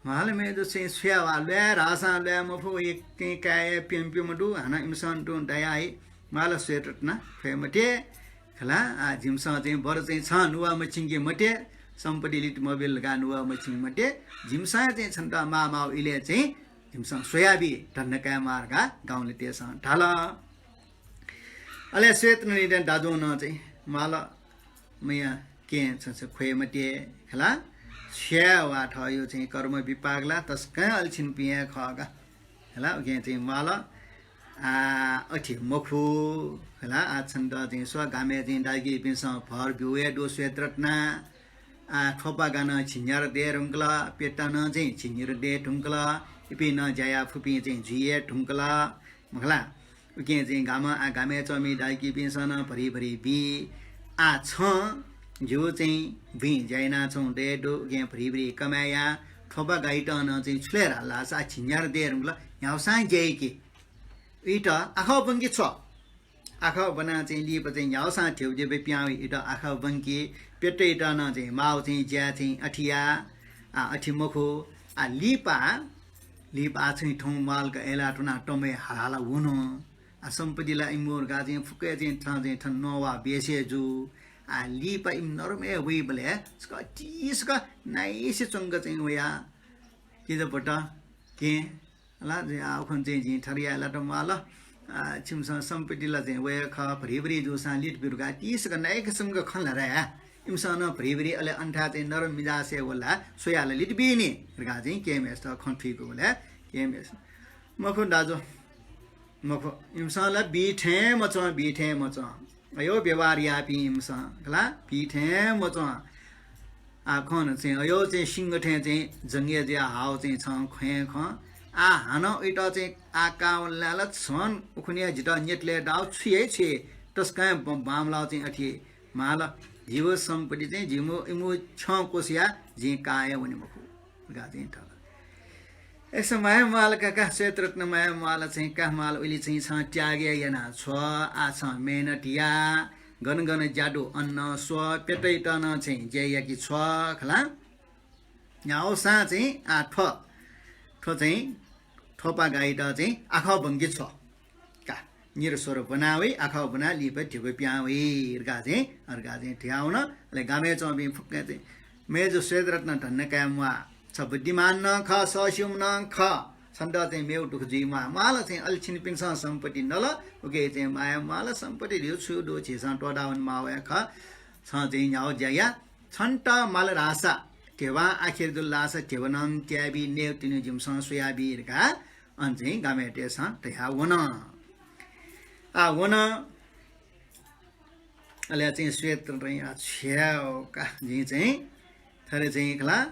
माल, मय्‌जु चाहिँ छ्या वा ल्वाये धाःसां ल्वाये मफु, व एकें काय्‌या प्यम्ह प्यम्ह दु, हानं इमिसं तुं दया हे माल श्वेतरत्न ख्वये मते। खला, आ, जिमिसं चाहिँ बरु चाहिँ छं नुवाः मछिंके मते, सम्पत्ति लित मबिल धकाः नुवाः मछिंके मते, जिमिसं चाहिँ छन्त माःमाःगु इलय् चाहिँ जिमिसं स्वयाबी, धन्दा काये माः धकाः गाउँलेतय्‌सं धाल। अले श्वेतरत्नया दाजुं नं चाहिँ माल, मया केहेँ छ छ ख्वये मते खला, छ्या वा थःयो चाहिँ कर्म विपाक ला तसकं अल्छिनपिं हे खः का। खला, उकिं चाहिँ माल, आ, अथे मखु खला, आ, छन्त चाहिँ स्व गामय् चाहिँ दाजुकिजापिन्सं भर ब्यू हे दु श्वेतरत्न। आ, थ्वपागा नं झिंन्यार दये धुंकल, प्यता नं चाहिँ झिंन्यार दये धुंकल, इपिं नं ज्या याये फुपिं चाहिँ जुइ हे धुंकल। मखला, उकिं चाहिँ गामं, आ, गामय् च्वंपिं दाजुकिजापिन्सं नं भरिभरि बी। आ, छं ज्यू चाहिँ बुँइ ज्या यानाच्वंगु दये दु, उकिं भरिभरि कमाय् या। थ्वपागायात नं चाहिँ छु ले धाल धाःसा आ झिंन्यार दये धुंकल, न्ह्याउसां ज्या याके। उइत आखः ब्वंके छ्व। आखः ब्वनाः चाहिँ लिपा चाहिँ न्ह्याउसां ध्यबा ध्यबा पिहां वइ, उइत आखः ब्वंके। प्यतायात नं चाहिँ माःगु चाहिँ ज्या चाहिँ अथे या, आ, अथे मखु। आ, लिपा, लिपा आ चाहिँ थौं माल का अय्‌लाः त्वनाः तमय् हाला हाला वन। आ, सम्पत्ति ला इमिगु धकाः चाहिँ फुक्कं चाहिँ थन चाहिँ थन नवाः बेसे जू। आ, लिपा इमि नरमय् वइबलय् छकः तिसकं नाइसे च्वंक चाहिँ वया। किजाभत, केहेँ ला, आ, उखुन्हु चाहिँ जिं थथे याये लात माल। आ, छिमिसं सम्पत्ति ला चाहिँ वया खः, भरिभरि जूसां लित बी धकाः तिसकं नाइके च्वंक खँ ल्हात या। इमिसं नं भरिभरि अले अन थाय् चाहिँ नरम मिजासय् वल ला, स्वयाः ला लित बी नि धकाः चाहिँ केहेँम्हेसित खँ थुइकूबलय् केहेँम्हेसित, मखु दाजु, मखु, इमिसं ला बी थें मच्वं, बी थें मच्वं। अय्‌यो व्यवहार याःपिं इमिसं खला, बी थें मच्वं। आ, खन चाहिँ अय्‌यो चाहिँ सिंह थें चाहिँ जंगय् जुयाः हाःगु चाहिँ छं ख्वये खं। आ, हानं उइत चाहिँ आ काः वल ला छं उखुन्हु हे जितः न्यतले दाउ छु हे छु हे तसकं ब-, बांमलाः चाहिँ अथे माल। जिगु सम्पत्ति चाहिँ जिमु, इमु छ्यं क्वसुया जिं काः हे वने मखु धकाः चाहिँ धाल। अय्‌सा माया माल का, का, श्वेतरत्न माया माल चाहिँ का माल, उलि चाहिँ छं त्याग याना छ्व, आ छं मेहनत या, गन गन ज्या दु अन नं स्व, प्यतायात नं चाहिँ ज्या याके छ्व खला। न्ह्याउसां चाहिँ आ थ्व, थ्व चाहिँ थ्वपागायात चाहिँ आखः ब्वंके छ्व। का, निर स्वर ब्वना वइ, आखः ब्वना लिपा ध्यबा पिहां वइ धकाः चाहिँ, धकाः चाहिँ धयावन। अले गामय् च्वंपिं फुक्कं चाहिँ, मय्‌जु श्वेतरत्न धन्दा काये म्वाः, छ बुद्धिमान नं खः, सःस्यूम्ह नं खः, छन्त चाहिँ मेगु दुःख जुइ म्वाः। माल चाहिँ अल्छिनपिन्सं सम्पत्ति नल, उकिं चाहिँ माया माल, सम्पत्ति ल्यू छु दु झीसं त्वःतावन माः वया खः। छं चाहिँ न्ह्याउ ज्या या, छन्त माल धाःसा, ध्यबां आखिर जुल धाःसा ध्यबा नं त्याबी, नयेगु तिनि जिमिसं स्वयाबी धकाः अन चाहिँ गामय्‌तय्‌सं धयावन। आ, वन। अले चाहिँ श्वेतरत्नं, आ, छ्या का, जिं चाहिँ थथे चाहिँ खला,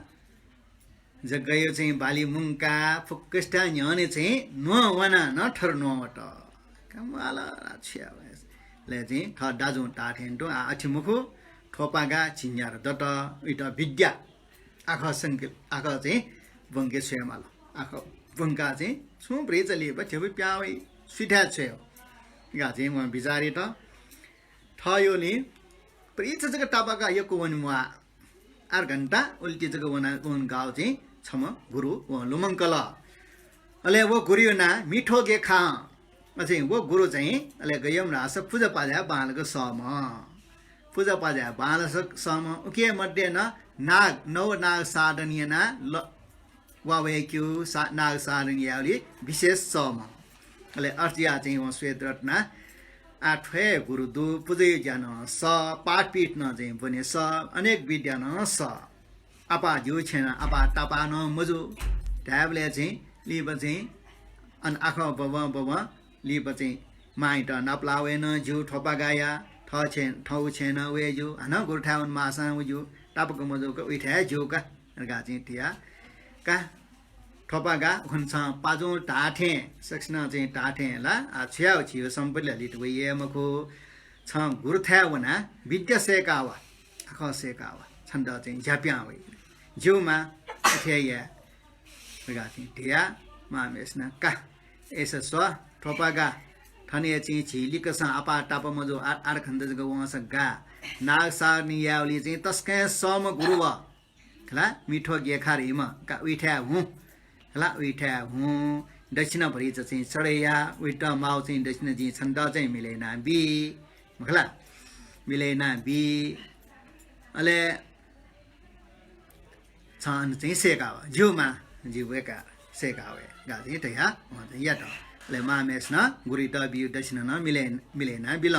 जग्गायो चाहिँ बाली मुंका फुक्कसित न्ह्यःने चाहिँ न्वं वना नं थर न्वं वत। का माल, आ, छ्या। अले चाहिँ थः दाजुं धाःथें तुं, आ, अथे मखु, थ्वपागा झिंन्यार दत, उइत विद्या आखः संके, आखः चाहिँ ब्वंके छ्वये माल। आखः ब्वंकाः चाहिँ छुं भ्रिचा लिपा ध्यबा पिहां वइ, सुथय् छ्वये। का चाहिँ वं बिचाः यात। थःयो लिं भ्रिचा जक तापाकाः यक्व वने म्वाः। आर घण्टा उल्टी जक वना, वन गाव चाहिँ छम्ह गुरु वं लुमंकल। अले व गुरुयो नां मिथो गेखां। अझै व गुरु चाहिँ अले गय् धाःसा पुजापाजाय् बांलाक सःम्ह। पुजापाजाय् बांलाक सःम्ह। उकी मध्ये नं नाग, नव नाग साधन यानाः ल-, वा वय्‌क्यू सा-, नाग साधन यायेगुली विशेष सःम्ह। अले अथे जुयाः चाहिँ वं श्वेतरत्न, आ, थ्व हे गुरु दु, पुजाया ज्या नं सः, पाठपीठ नं चाहिँ ब्वने सः, अनेक विद्या नं सः। आपाः ज्यू छेँ नं, आपाः तापाः नं मजू। धायेबलय् चाहिँ लिपा चाहिँ अन आखः ब्वबं ब्वबं लिपा चाहिँ मांयात नापलाः वये नं ज्यू थ्वपागाया। थः छेँ, थःगु छेँय् नं वये ज्यू, हानं गुरुथाय् वनेमाःसां वये ज्यू, तापाक मजूक उइथाय् हे ज्यू का धकाः चाहिँ धया का। थ्वपागा उखुन्हु छं पाजुं धाःथें, सकसिनं चाहिँ धाःथें ला, आ, छु याये, छिगु सम्पत्ति ला लित वइ हे मखु। छं गुरुथाय् वनाः विद्या सय्‌का वा, आखः सय्‌का वा, छन्त चाहिँ ज्या पिहां वइ। ज्यू मां, अथे हे याये धकाः चाहिँ धया। मांम्हेसिनं का, अय्‌सा स्व थ्वपागा, थन हे चाहिँ झी लिक्कसं आपाः तापा मजू, आ-, आधा घण्टा जक वंसा गाः। नागसाधना यायेबलय् चाहिँ तसकं सःम्ह गुरु व खला, मिठो गेखा धइम्ह का, उइथाय् हुँ। खला, उइथाय् हुँ। दक्षिणा भरिचा चाहिँ चढे या, उइत माःगु चाहिँ दक्षिणा जिं छन्त चाहिँ मिले यानाबी। मखला, मिले यानाबी। अले छं अन चाहिँ सय्‌का वा। ज्यू मां, जि वय्‌का सय्‌का वये धकाः चाहिँ धया वं चाहिँ यात। अले मांम्हेसिनं गुरुइत ब्यूगु दक्षिणा नं मिले, मिले यानाबिल।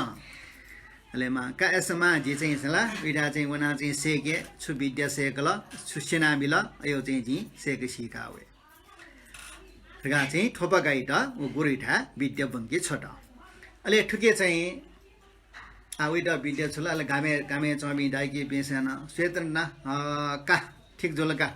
अले मां का, अय्‌सा मां, जि चाहिँ ला उइथाय् चाहिँ वनाः चाहिँ सय्‌के, छु विद्या सय्‌कल, छु स्यनाबिल, अय्‌सां चाहिँ जिं सय्‌के सीका वये धकाः चाहिँ थ्वपागाइत व गुरुइथाय् विद्या ब्वंके छ्वत। अले थुके चाहिँ आ, उइत विद्या छ्वल, अले गामय्, गामय् च्वंपिं दाजुकिजापिन्सं नं, श्वेतरत्न, अ, का, ठीक जुल का।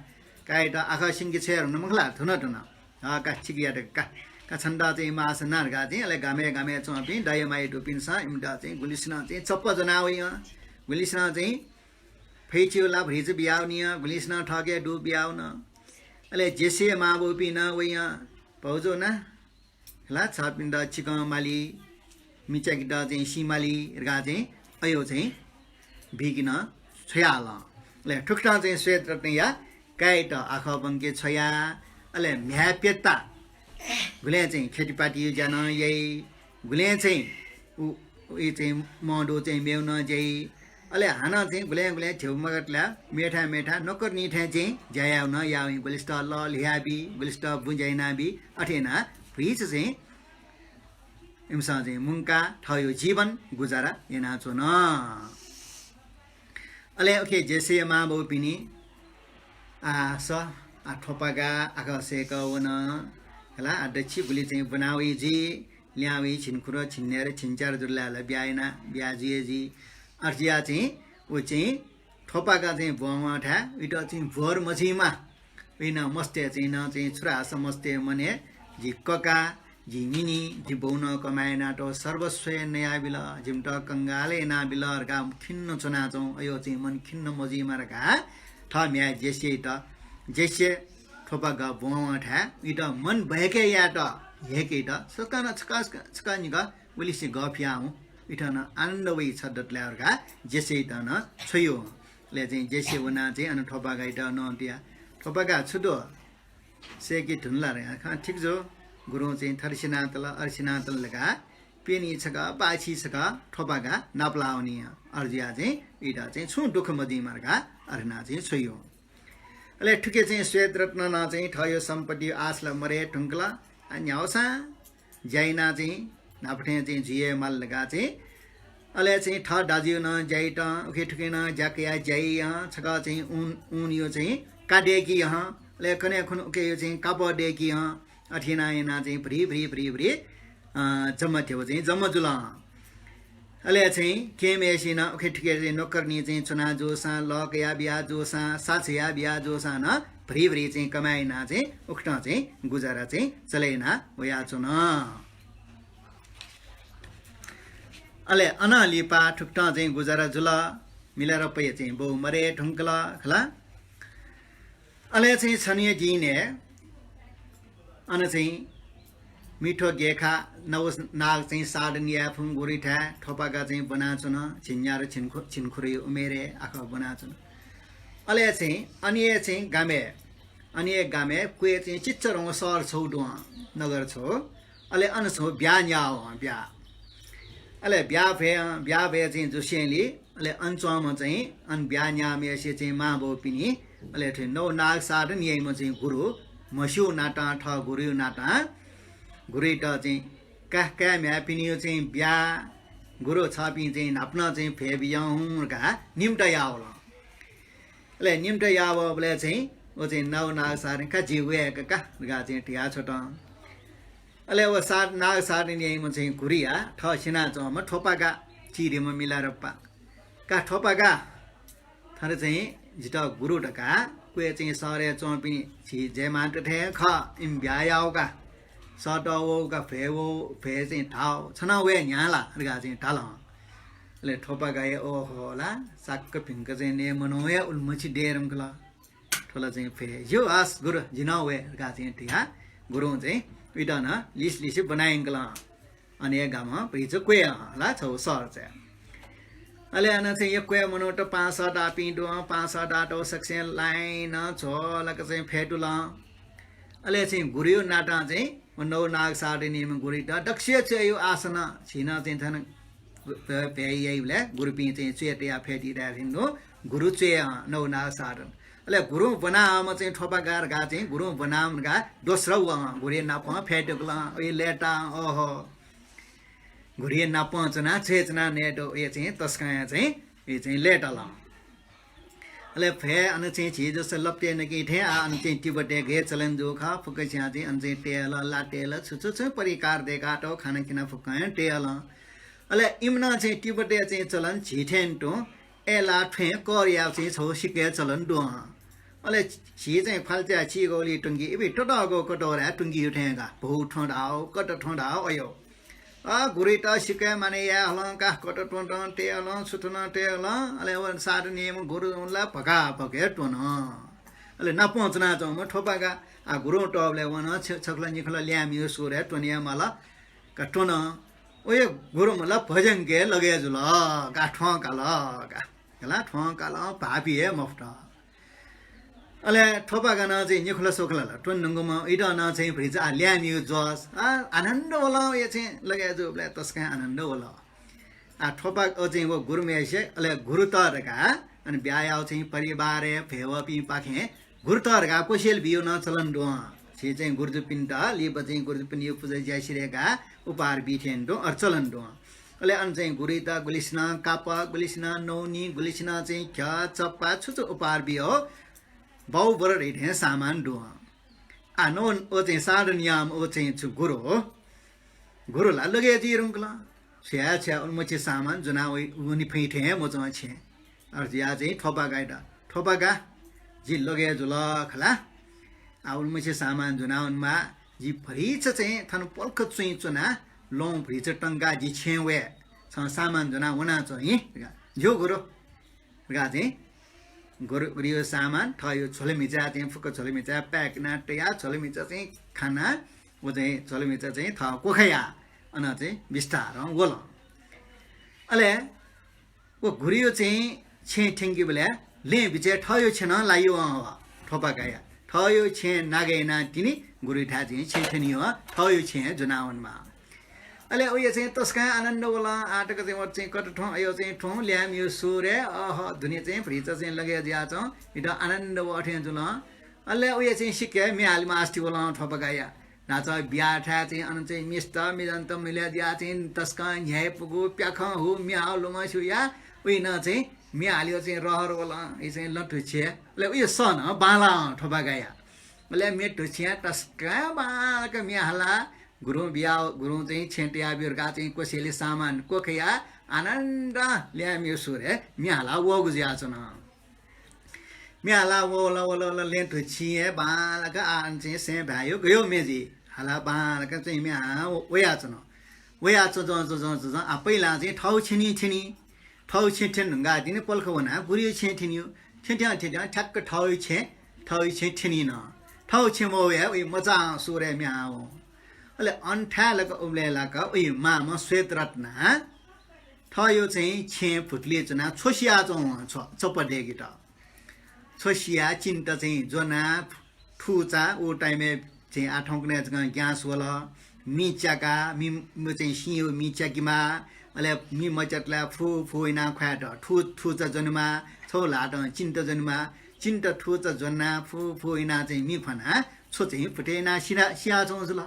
काय्‌यात आखः स्यंके छ्वये धुन मखला, धुन धुन। अ, का, ठीक यात का। का, छन्त चाहिँ माःसा ना धकाः चाहिँ, अले गामय्, गामय् च्वंपिं दाइ माइ दुपिन्सं इमित चाहिँ गुलिसिनं चाहिँ चप्पा ज्वना वइ हँ। गुलिसिनं चाहिँ फैचिउ ला भरिचा बियावनी हँ, गुलिसिनं थःके दु बियावन। अले जेसे मांबौपिं नं वइ हँ, भाउजु ना, ला छपिन्त चिकं माली, मिचाकित चाहिँ सी माली धकाः चाहिँ अय्‌सां चाहिँ बीकिनं छ्वयाहल। अले थुकथं चाहिँ श्वेतरत्नया काय्‌यात आखः ब्वंके छ्वया, अले म्ह्याय् प्यता गुलें चाहिँ खेतीपातीया ज्या नं याइ, गुलें चाहिँ उ, उ चाहिँ मदु चाहिँ मेउ नं ज्याइ, अले हानं चाहिँ गुलें गुलें थ्यंगु मगातला मेथाय् मेथाय् नोकरनी थें चाहिँ ज्या याउ नं याउ, गुलिसित लः ल्ह्याबी, गुलिसित बुँ ज्या यानाबी, अथे यानाः भुइचा चाहिँ इमिसं चाहिँ मुंकाः थःगु जीवन गुजारा यानाच्वन। अले उखे जेसे मांबौपिनि आ स, आ थ्वपागा आखः सय्‌कः वन। हला, आ दच्छि गुलि चाहिँ ब्वना वइ जुइ, ल्याहां वइ झिंखुदँ, झिंन्हय्‌दँ, झिंच्यादँ जुल धाःसा ब्याहा याना, ब्याहा जुइ जुइ। अथे जुयाः चाहिँ व चाहिँ थ्वपागा चाहिँ ब्वंवंथाय् उइत चाहिँ भ्वःर मजुइमा। उइनं मस्तय् चाहिँ नं चाहिँ छु धाःसा मस्तय् मनय् जि कका, जि निनि, जि बौनं कमाय् यानातःगु सर्वस्व हे नयाबिल, जिमित कंगाल यानाबिल धकाः खिन्न च्वनाच्वं, अय्‌सां चाहिँ मन खिन्न मजुइमा धकाः थः म्ह्याय् जेसेयात, जेसे थ्वपागा ब्वंवंथाय् उइत मन बय्‌के यायेत, हेकेत, सकसिनं छकः, छकः निकः उलिसे गःफियाः हुँ, उइत नं आनन्द वइ छ दतले धकाः जेसेयात नं छ्वइ। अले चाहिँ जेसे वनाः चाहिँ अन थ्वपागायात नं तया, थ्वपागा छु दु? सय्‌के धुन ला धकाः, खँ ठीक जू। गुरुं चाहिँ थथे स्यनातल, अथे स्यनातल धकाः प्यनी छकः, पाय्छि छकः थ्वपागा नापलाः वनी। अथे जुयाः चाहिँ उइत चाहिँ छुं दुःख मजुइमा धकाः अथे यानाः चाहिँ छ्वइ। अले थुके चाहिँ श्वेतरत्ननं चाहिँ थःगु सम्पत्ति आश ला मदये धुंकल। आ, न्ह्याःसां ज्या यानाः चाहिँ न्हापा थें चाहिँ जुइ हे माल धकाः चाहिँ, अले चाहिँ थः दाजुया नं ज्या यात, उखे थुखे नं ज्या कयाः ज्या याइ हँ, छकः चाहिँ ऊन, ऊनया चाहिँ का दय्‌की हँ, अले कन्हय् खुन्हु उकेया चाहिँ कापः दय्‌की हँ, अथे यानाः यानाः चाहिँ भ्रि भ्रि भ्रि भ्रि, अ, जम्मा थ्यंगु चाहिँ जम्मा जुल। अले चाहिँ केहेँम्हय्‌सिनं उखे थुखे चाहिँ नोकरनी चाहिँ च्वना जूसां, लः कयाबिया जूसां, सा छ्वयाबिया जूसां नं भ्रि भ्रि चाहिँ कमाय् यानाः चाहिँ उकथं चाहिँ गुजारा चाहिँ चले याना वयाच्वन। अले अनं लिपा थुकथं चाहिँ गुजारा जुल। मिलारेपाया चाहिँ बौ मदये धुंकल खला। अले चाहिँ छन्हुया दिनय् अन चाहिँ मिठो गेखा नव नाग चाहिँ साधन याये फुम्ह गुरुइथाय् थ्वपागा चाहिँ ब्वनाच्वन। झिंन्यादँ झिंखु-, झिंखुदँया उमेरय् आखः ब्वनाच्वन। अले चाहिँ अन हे चाहिँ गामय्, अन हे गामय् क्वय् चाहिँ चिच्चरंगु शहर छगू दु हँ, नगर छगू। अले अन छगू ब्याहा न्याः हँ, ब्याहा। अले ब्याहा भ्वय्, ब्याहा भ्वय् चाहिँ जुसेंलि अले अन च्वंम्ह चाहिँ अन ब्याहा न्याःम्हय्‌सिया चाहिँ मांबौपिनि, अले थ्व नव नाग साधन याइम्ह चाहिँ गुरु, म्हस्यू नातां, थः गुरुया नातां गुरुइत चाहिँ का, काय् म्ह्याय्‌पिनिगु चाहिँ ब्याहा, गुरु छपिं चाहिँ न्हापनं चाहिँ भ्वय् बिज्याहुँ धकाः निम्ता याः वल। अले निम्ता याः वःबलय् चाहिँ व चाहिँ नव नाग साधन का, जि वये का धकाः चाहिँ धया छ्वत। अले व सा-, नाग साधन याइम्ह चाहिँ गुरुया थः स्यनाच्वंम्ह थ्वपागा चिरिम्ह मिलारेपा। का थ्वपागा, थन चाहिँ जितः गुरु धकाः क्वय् चाहिँ शहरय् च्वंपिं झी जयमान्त थें खः, इमि ब्याहा याउ का, सःतः वउ का, भ्वय् वउ, भ्वय् चाहिँ धाउ, छ नं वये न्ह्याः ला धकाः चाहिँ धाल। अले थ्वपागाया ओहो ला साक्क भिंक चाहिँ नये मनू हे उलिमछि दये धुंकल। थ्व ला चाहिँ भ्वय् ज्यू, हस् गुरु, जि नं वये धकाः चाहिँ धयाः गुरुं चाहिँ उइत नं लिसलिसे ब्वनायंकल। अन हे गामं भतिचा क्वय् हं ला छगू शहर चाहिँ। अले अन चाहिँ यक्व हे मनूत पाहां सःतापिं दु, पाहां सःतातःगु सकसिनं लाइनं झ्वलक चाहिँ फ्यतुल। अले चाहिँ गुरुया नातां चाहिँ व नवनाग साधनीम्ह गुरुइत दक्वसिया च्वय्‌या आसन, झी नं चाहिँ थन भ्वय् याइबलय् गुरुपिं चाहिँ च्वय् तयाः फ्यतुइ धाये थें दु, गुरु च्वय् हं नवनाग साधन। अले गुरुं ब्वनाहःम्ह चाहिँ थ्वपागा धकाः चाहिँ गुरुं ब्वनाहःम्ह धकाः दोस्रो वं गुरुया नापं फ्यतुकल, उइ लय्‌तां, ओहो। गुरुया नापं च्वनाः च्वय् च्वनाः नयेत उइ चाहिँ तसकं हे चाहिँ, उइ चाहिँ लय्‌ताल। अले भ्वय् अन चाहिँ झी जसं लप्तय् नकी थें आः अन चाहिँ तिब्बतय् गय् चलन जूगु खः, फुक्कसियां चाहिँ अन चाहिँ तयल, लातयल, छु छु छु परिकार दय्‌कातःगु खाना खिना फुक्कं हे तयल। अले इमिनं चाहिँ तिब्बतय् चाहिँ चलन झी थें तुं अय्‌लाः थ्वँय् करयाः चाहिँ छगू सिक्कया चलन दु हं। अले झी चाहिँ ख्वाल्चाय् चिगुलिइ तुंकी, इपिं ततःगु कटोराय् तुंकी थें का, भौ थ्वँ धाउ, कत थ्वँ धाउ अयो। अ, गुरुइत सिक्कया माने याये हलं का, कत थ्वँ नं तये हलं, छु थ्वँ नं तये हलं। अले व साधनीम्ह गुरु ला भकाभक हे त्वन। अले नापं च्वनाच्वंम्ह थ्वपागा, आ, गुरुं तःबलय् व नं छ-, छखुला निखुला ल्याय्‌म्हय्‌गु सुरय् त्वने हे माल का त्वन। व हे गुरुम्ह ला भज्यां हे लगे जुल का, थ्वँ काल का। हला थ्वँ कालं भाःपी हे मफुत। अले थ्वपागा नं चाहिँ निखुला स्वखुला ला त्वने धुंकूम्ह, उइत नं चाहिँ भतिचा आः ल्याय्‌म्हय्‌गु ज्वः, आ, आनन्द वल, उइ चाहिँ लगे जूबलय् तसकं आनन्द वल। आ, थ्वपागा चाहिँ व गुरुम्हेसे, अले गुरुत धकाः, अन ब्याहा याउ चाहिँ परिवारय् भ्वय् वःपिंपाखें गुरुत धकाः कोसेली बियु नं चलन दु हं। झी चाहिँ गुरुजुपिन्त, लिपा चाहिँ गुरुजुपिनिगु पुजा ज्यासिरय् का उपहार बी थें तुं अथे चलन दु हं। अले अन चाहिँ गुरुइत गुलिसिनं कापः, गुलिसिनं नौनी, गुलिसिनं चाहिँ घ्यः, चप्पा, छु छु उपहार बियो, बाउ बर धइथें सामान दु हं। आ, नं व चाहिँ साधन याःम्ह व चाहिँ छु गुरु हो। गुरु ला लगे जुइ धुंकल। छ्वया छ्वया उलिमछि सामान ज्वना वइ, वने फइ थें हे मच्वं छेँ। अथे जुयाः चाहिँ थ्वपागायात, थ्वपागा, जि लगे जुल खला। आ, उलिमछि सामान ज्वना वनेमाः, जि भतिचा चाहिँ थन पलख च्वँय् च्वना, लं भतिचा तंकाः जि छेँय् वये, छं सामान ज्वना वनाच्वँ हि। ज्यू गुरु। धकाः चाहिँ गुरु, गुरुया सामान, थःगु झोलमिचा चाहिँ फुक्क झोलमिचा pack याना तयाः झोलमिचा चाहिँ खाना, व चाहिँ झोलमिचा चाहिँ थः क्वखया अन चाहिँ बिस्तारं वल। अले व गुरुया चाहिँ छेँ थ्यंकीबलय् लँय् बिचय् थःगु छेँ नं लाइ हं व थ्वपागाया। थःगु छेँ नागे यानाः तिनि गुरुथाय् चाहिँ छेँ थ्यनी हं, थःगु छेँ ज्वना वनेमाः। अले उइ चाहिँ तसकं आनन्द वल। आः तक चाहिँ व चाहिँ कत थ्वँ, अयो चाहिँ थ्वँ, ल्याय्‌म्हय्‌गु सुरय्, अह, दुने चाहिँ भतिचा चाहिँ लगे जुयाच्वं, इमित आनन्द वः थें जुल। अले उइ चाहिँ सिक्क हे म्ये हालेमास्ति वल थ्वपागाया। न्हाचः बियाथाय् चाहिँ अन चाहिँ मिस्त मिजंत मिले जुयाः चाहिँ तसकं न्ह्याइपुगु प्याखं हु म्ये हाउ लुमंसिया, उइ नं चाहिँ म्ये हालेगु चाहिँ रहर वल, उइ चाहिँ लँ धुछिया। अले उइ सः नं बांलाः थ्वपागाया। अले म्ये धुछिया तसकं बांलाक म्ये हाला, गुरुं बिया, गुरुं चाहिँ छेँ तया ब्यु धकाः चाहिँ कोसेली सामान क्वखया आनन्द ल्याय्‌म्हय्‌गु सुरय् म्ये हाला वःगु जुयाच्वन। म्ये हाला वल, वल, वल, लँय् धुछिं हे बांलाक आः अन चाहिँ सैं भाय्‌यो गयो म्ये जुइ। हाला बांलाक चाहिँ म्ये हां वयाच्वन। वयाच्वं, च्वं, च्वं, च्वं, च्वं, आ, पहिलां चाहिँ थःगु छेँ निं थ्यनी। थःगु छेँ थ्यने धुंकाः तिनि पलख वनाः गुरुया छेँ थ्यनीगु। थ्यं, थ्यं, थ्यं, थ्यं, ठ्याक्क थःगु छेँ, थःगु छेँ थ्यनी नं। थःगु छेँ मवया उइ मचां सुरय् म्ये हां वं। अले अन थाय् लाक उबलय् लाक उइ मांम्ह श्वेतरत्ना थःगु चाहिँ छेँ भुतुलिइ च्वनाः छ्वसियाच्वं वं, छ्व, चप्पा दय्‌केत। छ्वसियाः चिन्त चाहिँ ज्वनाः थुचा, उ time-य् चाहिँ आः थौंकन्हय् जकं ग्यास वल, मि च्याकाः, मि, मि चाहिँ सिंयो मि च्याकेमाः, अले मि मच्यातलाः फु फु यानाः ख्वायेत थु, थुचा ज्वनेमाः, छगू ल्हातं चिन्त ज्वनेमाः, चिन्त थुचा ज्वनाः फु फु यानाः चाहिँ मि फ्वनाः छ्व चाहिँ भुतय् यानाः सिना, सियाच्वं जुल।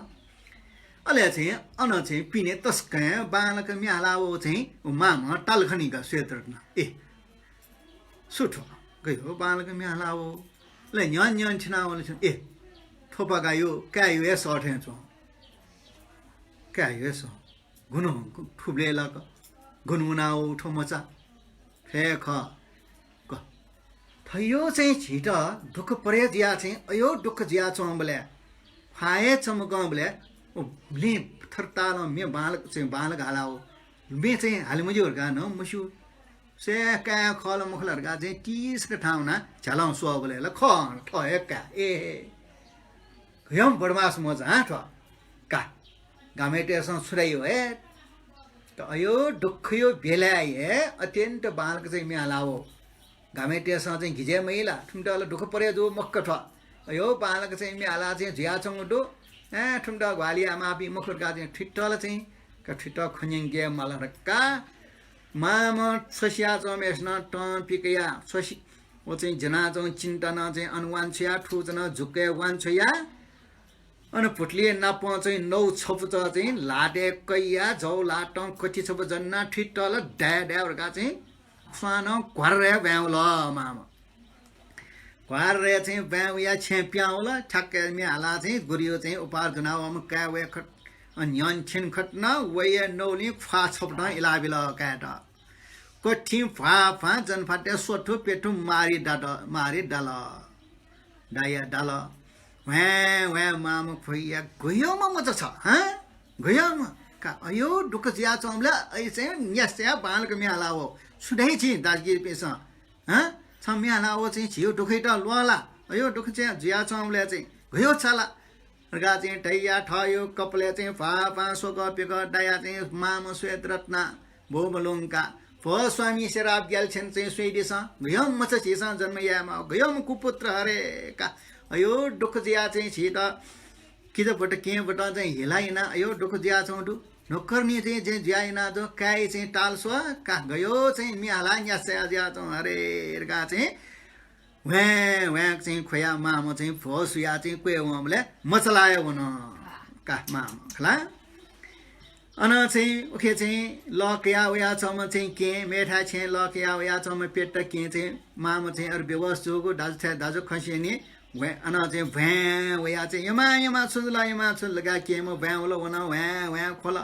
अले चाहिँ अन चाहिँ पिने तसकं बांलाक म्ये हाला वःगु चाहिँ उ मांम्हं ताल खनी का श्वेतरत्न। ए, सु थ्व? गयो बांलाक म्ये हाला वःगु। अले न्ह्यःने न्ह्यःने थ्यना वल छन। ए, थ्वपागायो काय्‌यो हे सः थें च्वं। काय्‌यो हे सः। गुन्हु थुबलय् लाक गन वनाव थ्व मचा। फय् खः। क-, थयो चाहिँ झीत दुःख परे जुया चाहिँ अयो दुःख जुयाच्वंबलय्, ख्वाः हे चमकंबलय्, व म्ये थरतालं म्ये बांलाक चाहिँ बांलाक हालाव, म्ये चाहिँ हाले मज्यू धकाः नं मस्यू। स्वये काय् खः ला मखु ला धकाः चाहिँ तीसक थाहां वनाः झ्यालं स्वःबलय् ला खः, थः हे काय्। ए हे। गय् बदमास मचा हँ थ्व। का। गामय्‌तय्‌सं छु धाइ हे? त अयो दुःखयो बेलाय् हे अत्यन्त बांलाक चाहिँ म्ये हालाव। गामय्‌तय्‌सं चाहिँ गिजय् मयाइ ला, थुमित ला दुःख परे जू मखु का थ्व। अयो बांलाक चाहिँ म्ये हालाः चाहिँ जुयाच्वंगु दु। ए, थुमित ग्वाहालि यायेमाःपिं मखु धकाः चाहिँ थुइत ला चाहिँ, का थुइत खँ न्यंके माल धकाः मांम्ह छ्वसियाच्वंम्हय्‌सिनं तं पिकयाः छ्वसि, व चाहिँ ज्वनाच्वंगु चिन्ता नं चाहिँ अन वांछ्वयाः, थुचा नं जुक्कय् वांछ्वयाः, अन भुतुलिया नापं चाहिँ नौ छपुचः चाहिँ ल्हातय् कयाः, जव ल्हातं कथि छपु ज्वनाः थुइत ला दाये दाये धकाः चाहिँ स्वानं घ्वारय् ब्वाँय् वल मांम्ह। घ्वारय् चाहिँ ब्वाँय् वयाः छेँय् पिहां वल, ठ्याक्क म्ये हालाः चाहिँ गुरुयो चाहिँ उपार ज्वनावःम्ह काय् वये खत, अ, न्ह्यःने थ्यने खत नं वया नौलिं ख्वाः छपुतं इलाबिल काय्‌यात। कथिं भ्वाभ्वां जनफातय् स्वथु प्यथु मारि दाद-, मारि दाल। दाइया दाल। ह्वाँय् ह्वाँय् मांम्ह ख्वया गय् मचा छ, हँ? गय् म-, का, अयो दुःख जुयाच्वंबलय् अय् चाहिँ न्यासि चायाः बांलाक म्ये हालाव। छु धाइ छिं दाजुकिजापिन्सं? हँ? छं म्ये हालाव चाहिँ झीयो दुःखयात ल्वः ला? अयो दुःख चाहिँ जुयाच्वंबलय् चाहिँ गय् चा ला? धकाः चाहिँ धयाः थःयो कपालय् चाहिँ भ्वाभ्वां स्वकः प्यकः दायाः चाहिँ मांम्ह श्वेतरत्ना ब्वःमलुंकाः, भो स्वामी, श्राप ग्यानाछ्वने चाहिँ स्वयादिसँ, गय् मचा झीसं जन्म यायेमाः, गय् म कुपुत्र हरे का। अयो दुःख जुयाः चाहिँ झीत किजाभुत केहेँभुतं चाहिँ हिला यानाः अयो दुःख जुयाच्वंगु दु। नोकरनी चाहिँ, चाहिँ जुया यानाच्वंगु, काय् चाहिँ ताल स्व का, गय् चाहिँ म्ये हालाः न्यासि चायाः जुयाच्वं हरे धकाः चाहिँ ह्वाँय् ह्वाँय् चाहिँ ख्वया मांम्ह चाहिँ भ्वः सुयाः चाहिँ क्वय् वंबलय् मचा लाया वन का मांम्ह खला। अन चाहिँ उखे चाहिँ लः कयाः वयाच्वंम्ह चाहिँ केहेँ, मेथाय् छेँय् लः कयाः वयाच्वंम्ह प्यता केहेँ चाहिँ मांम्ह चाहिँ अथे बेहोस जूगु दाजुथाय् दाजु खँ स्यनी। ह्वाँय्, अन चाहिँ भ्वाँय् वयाः चाहिँ यमा यमा छु जुल, यमा छु जुल धकाः केहेँम्ह भ्वाँय् वल, वन ह्वाँय् ह्वाँय् ख्वल।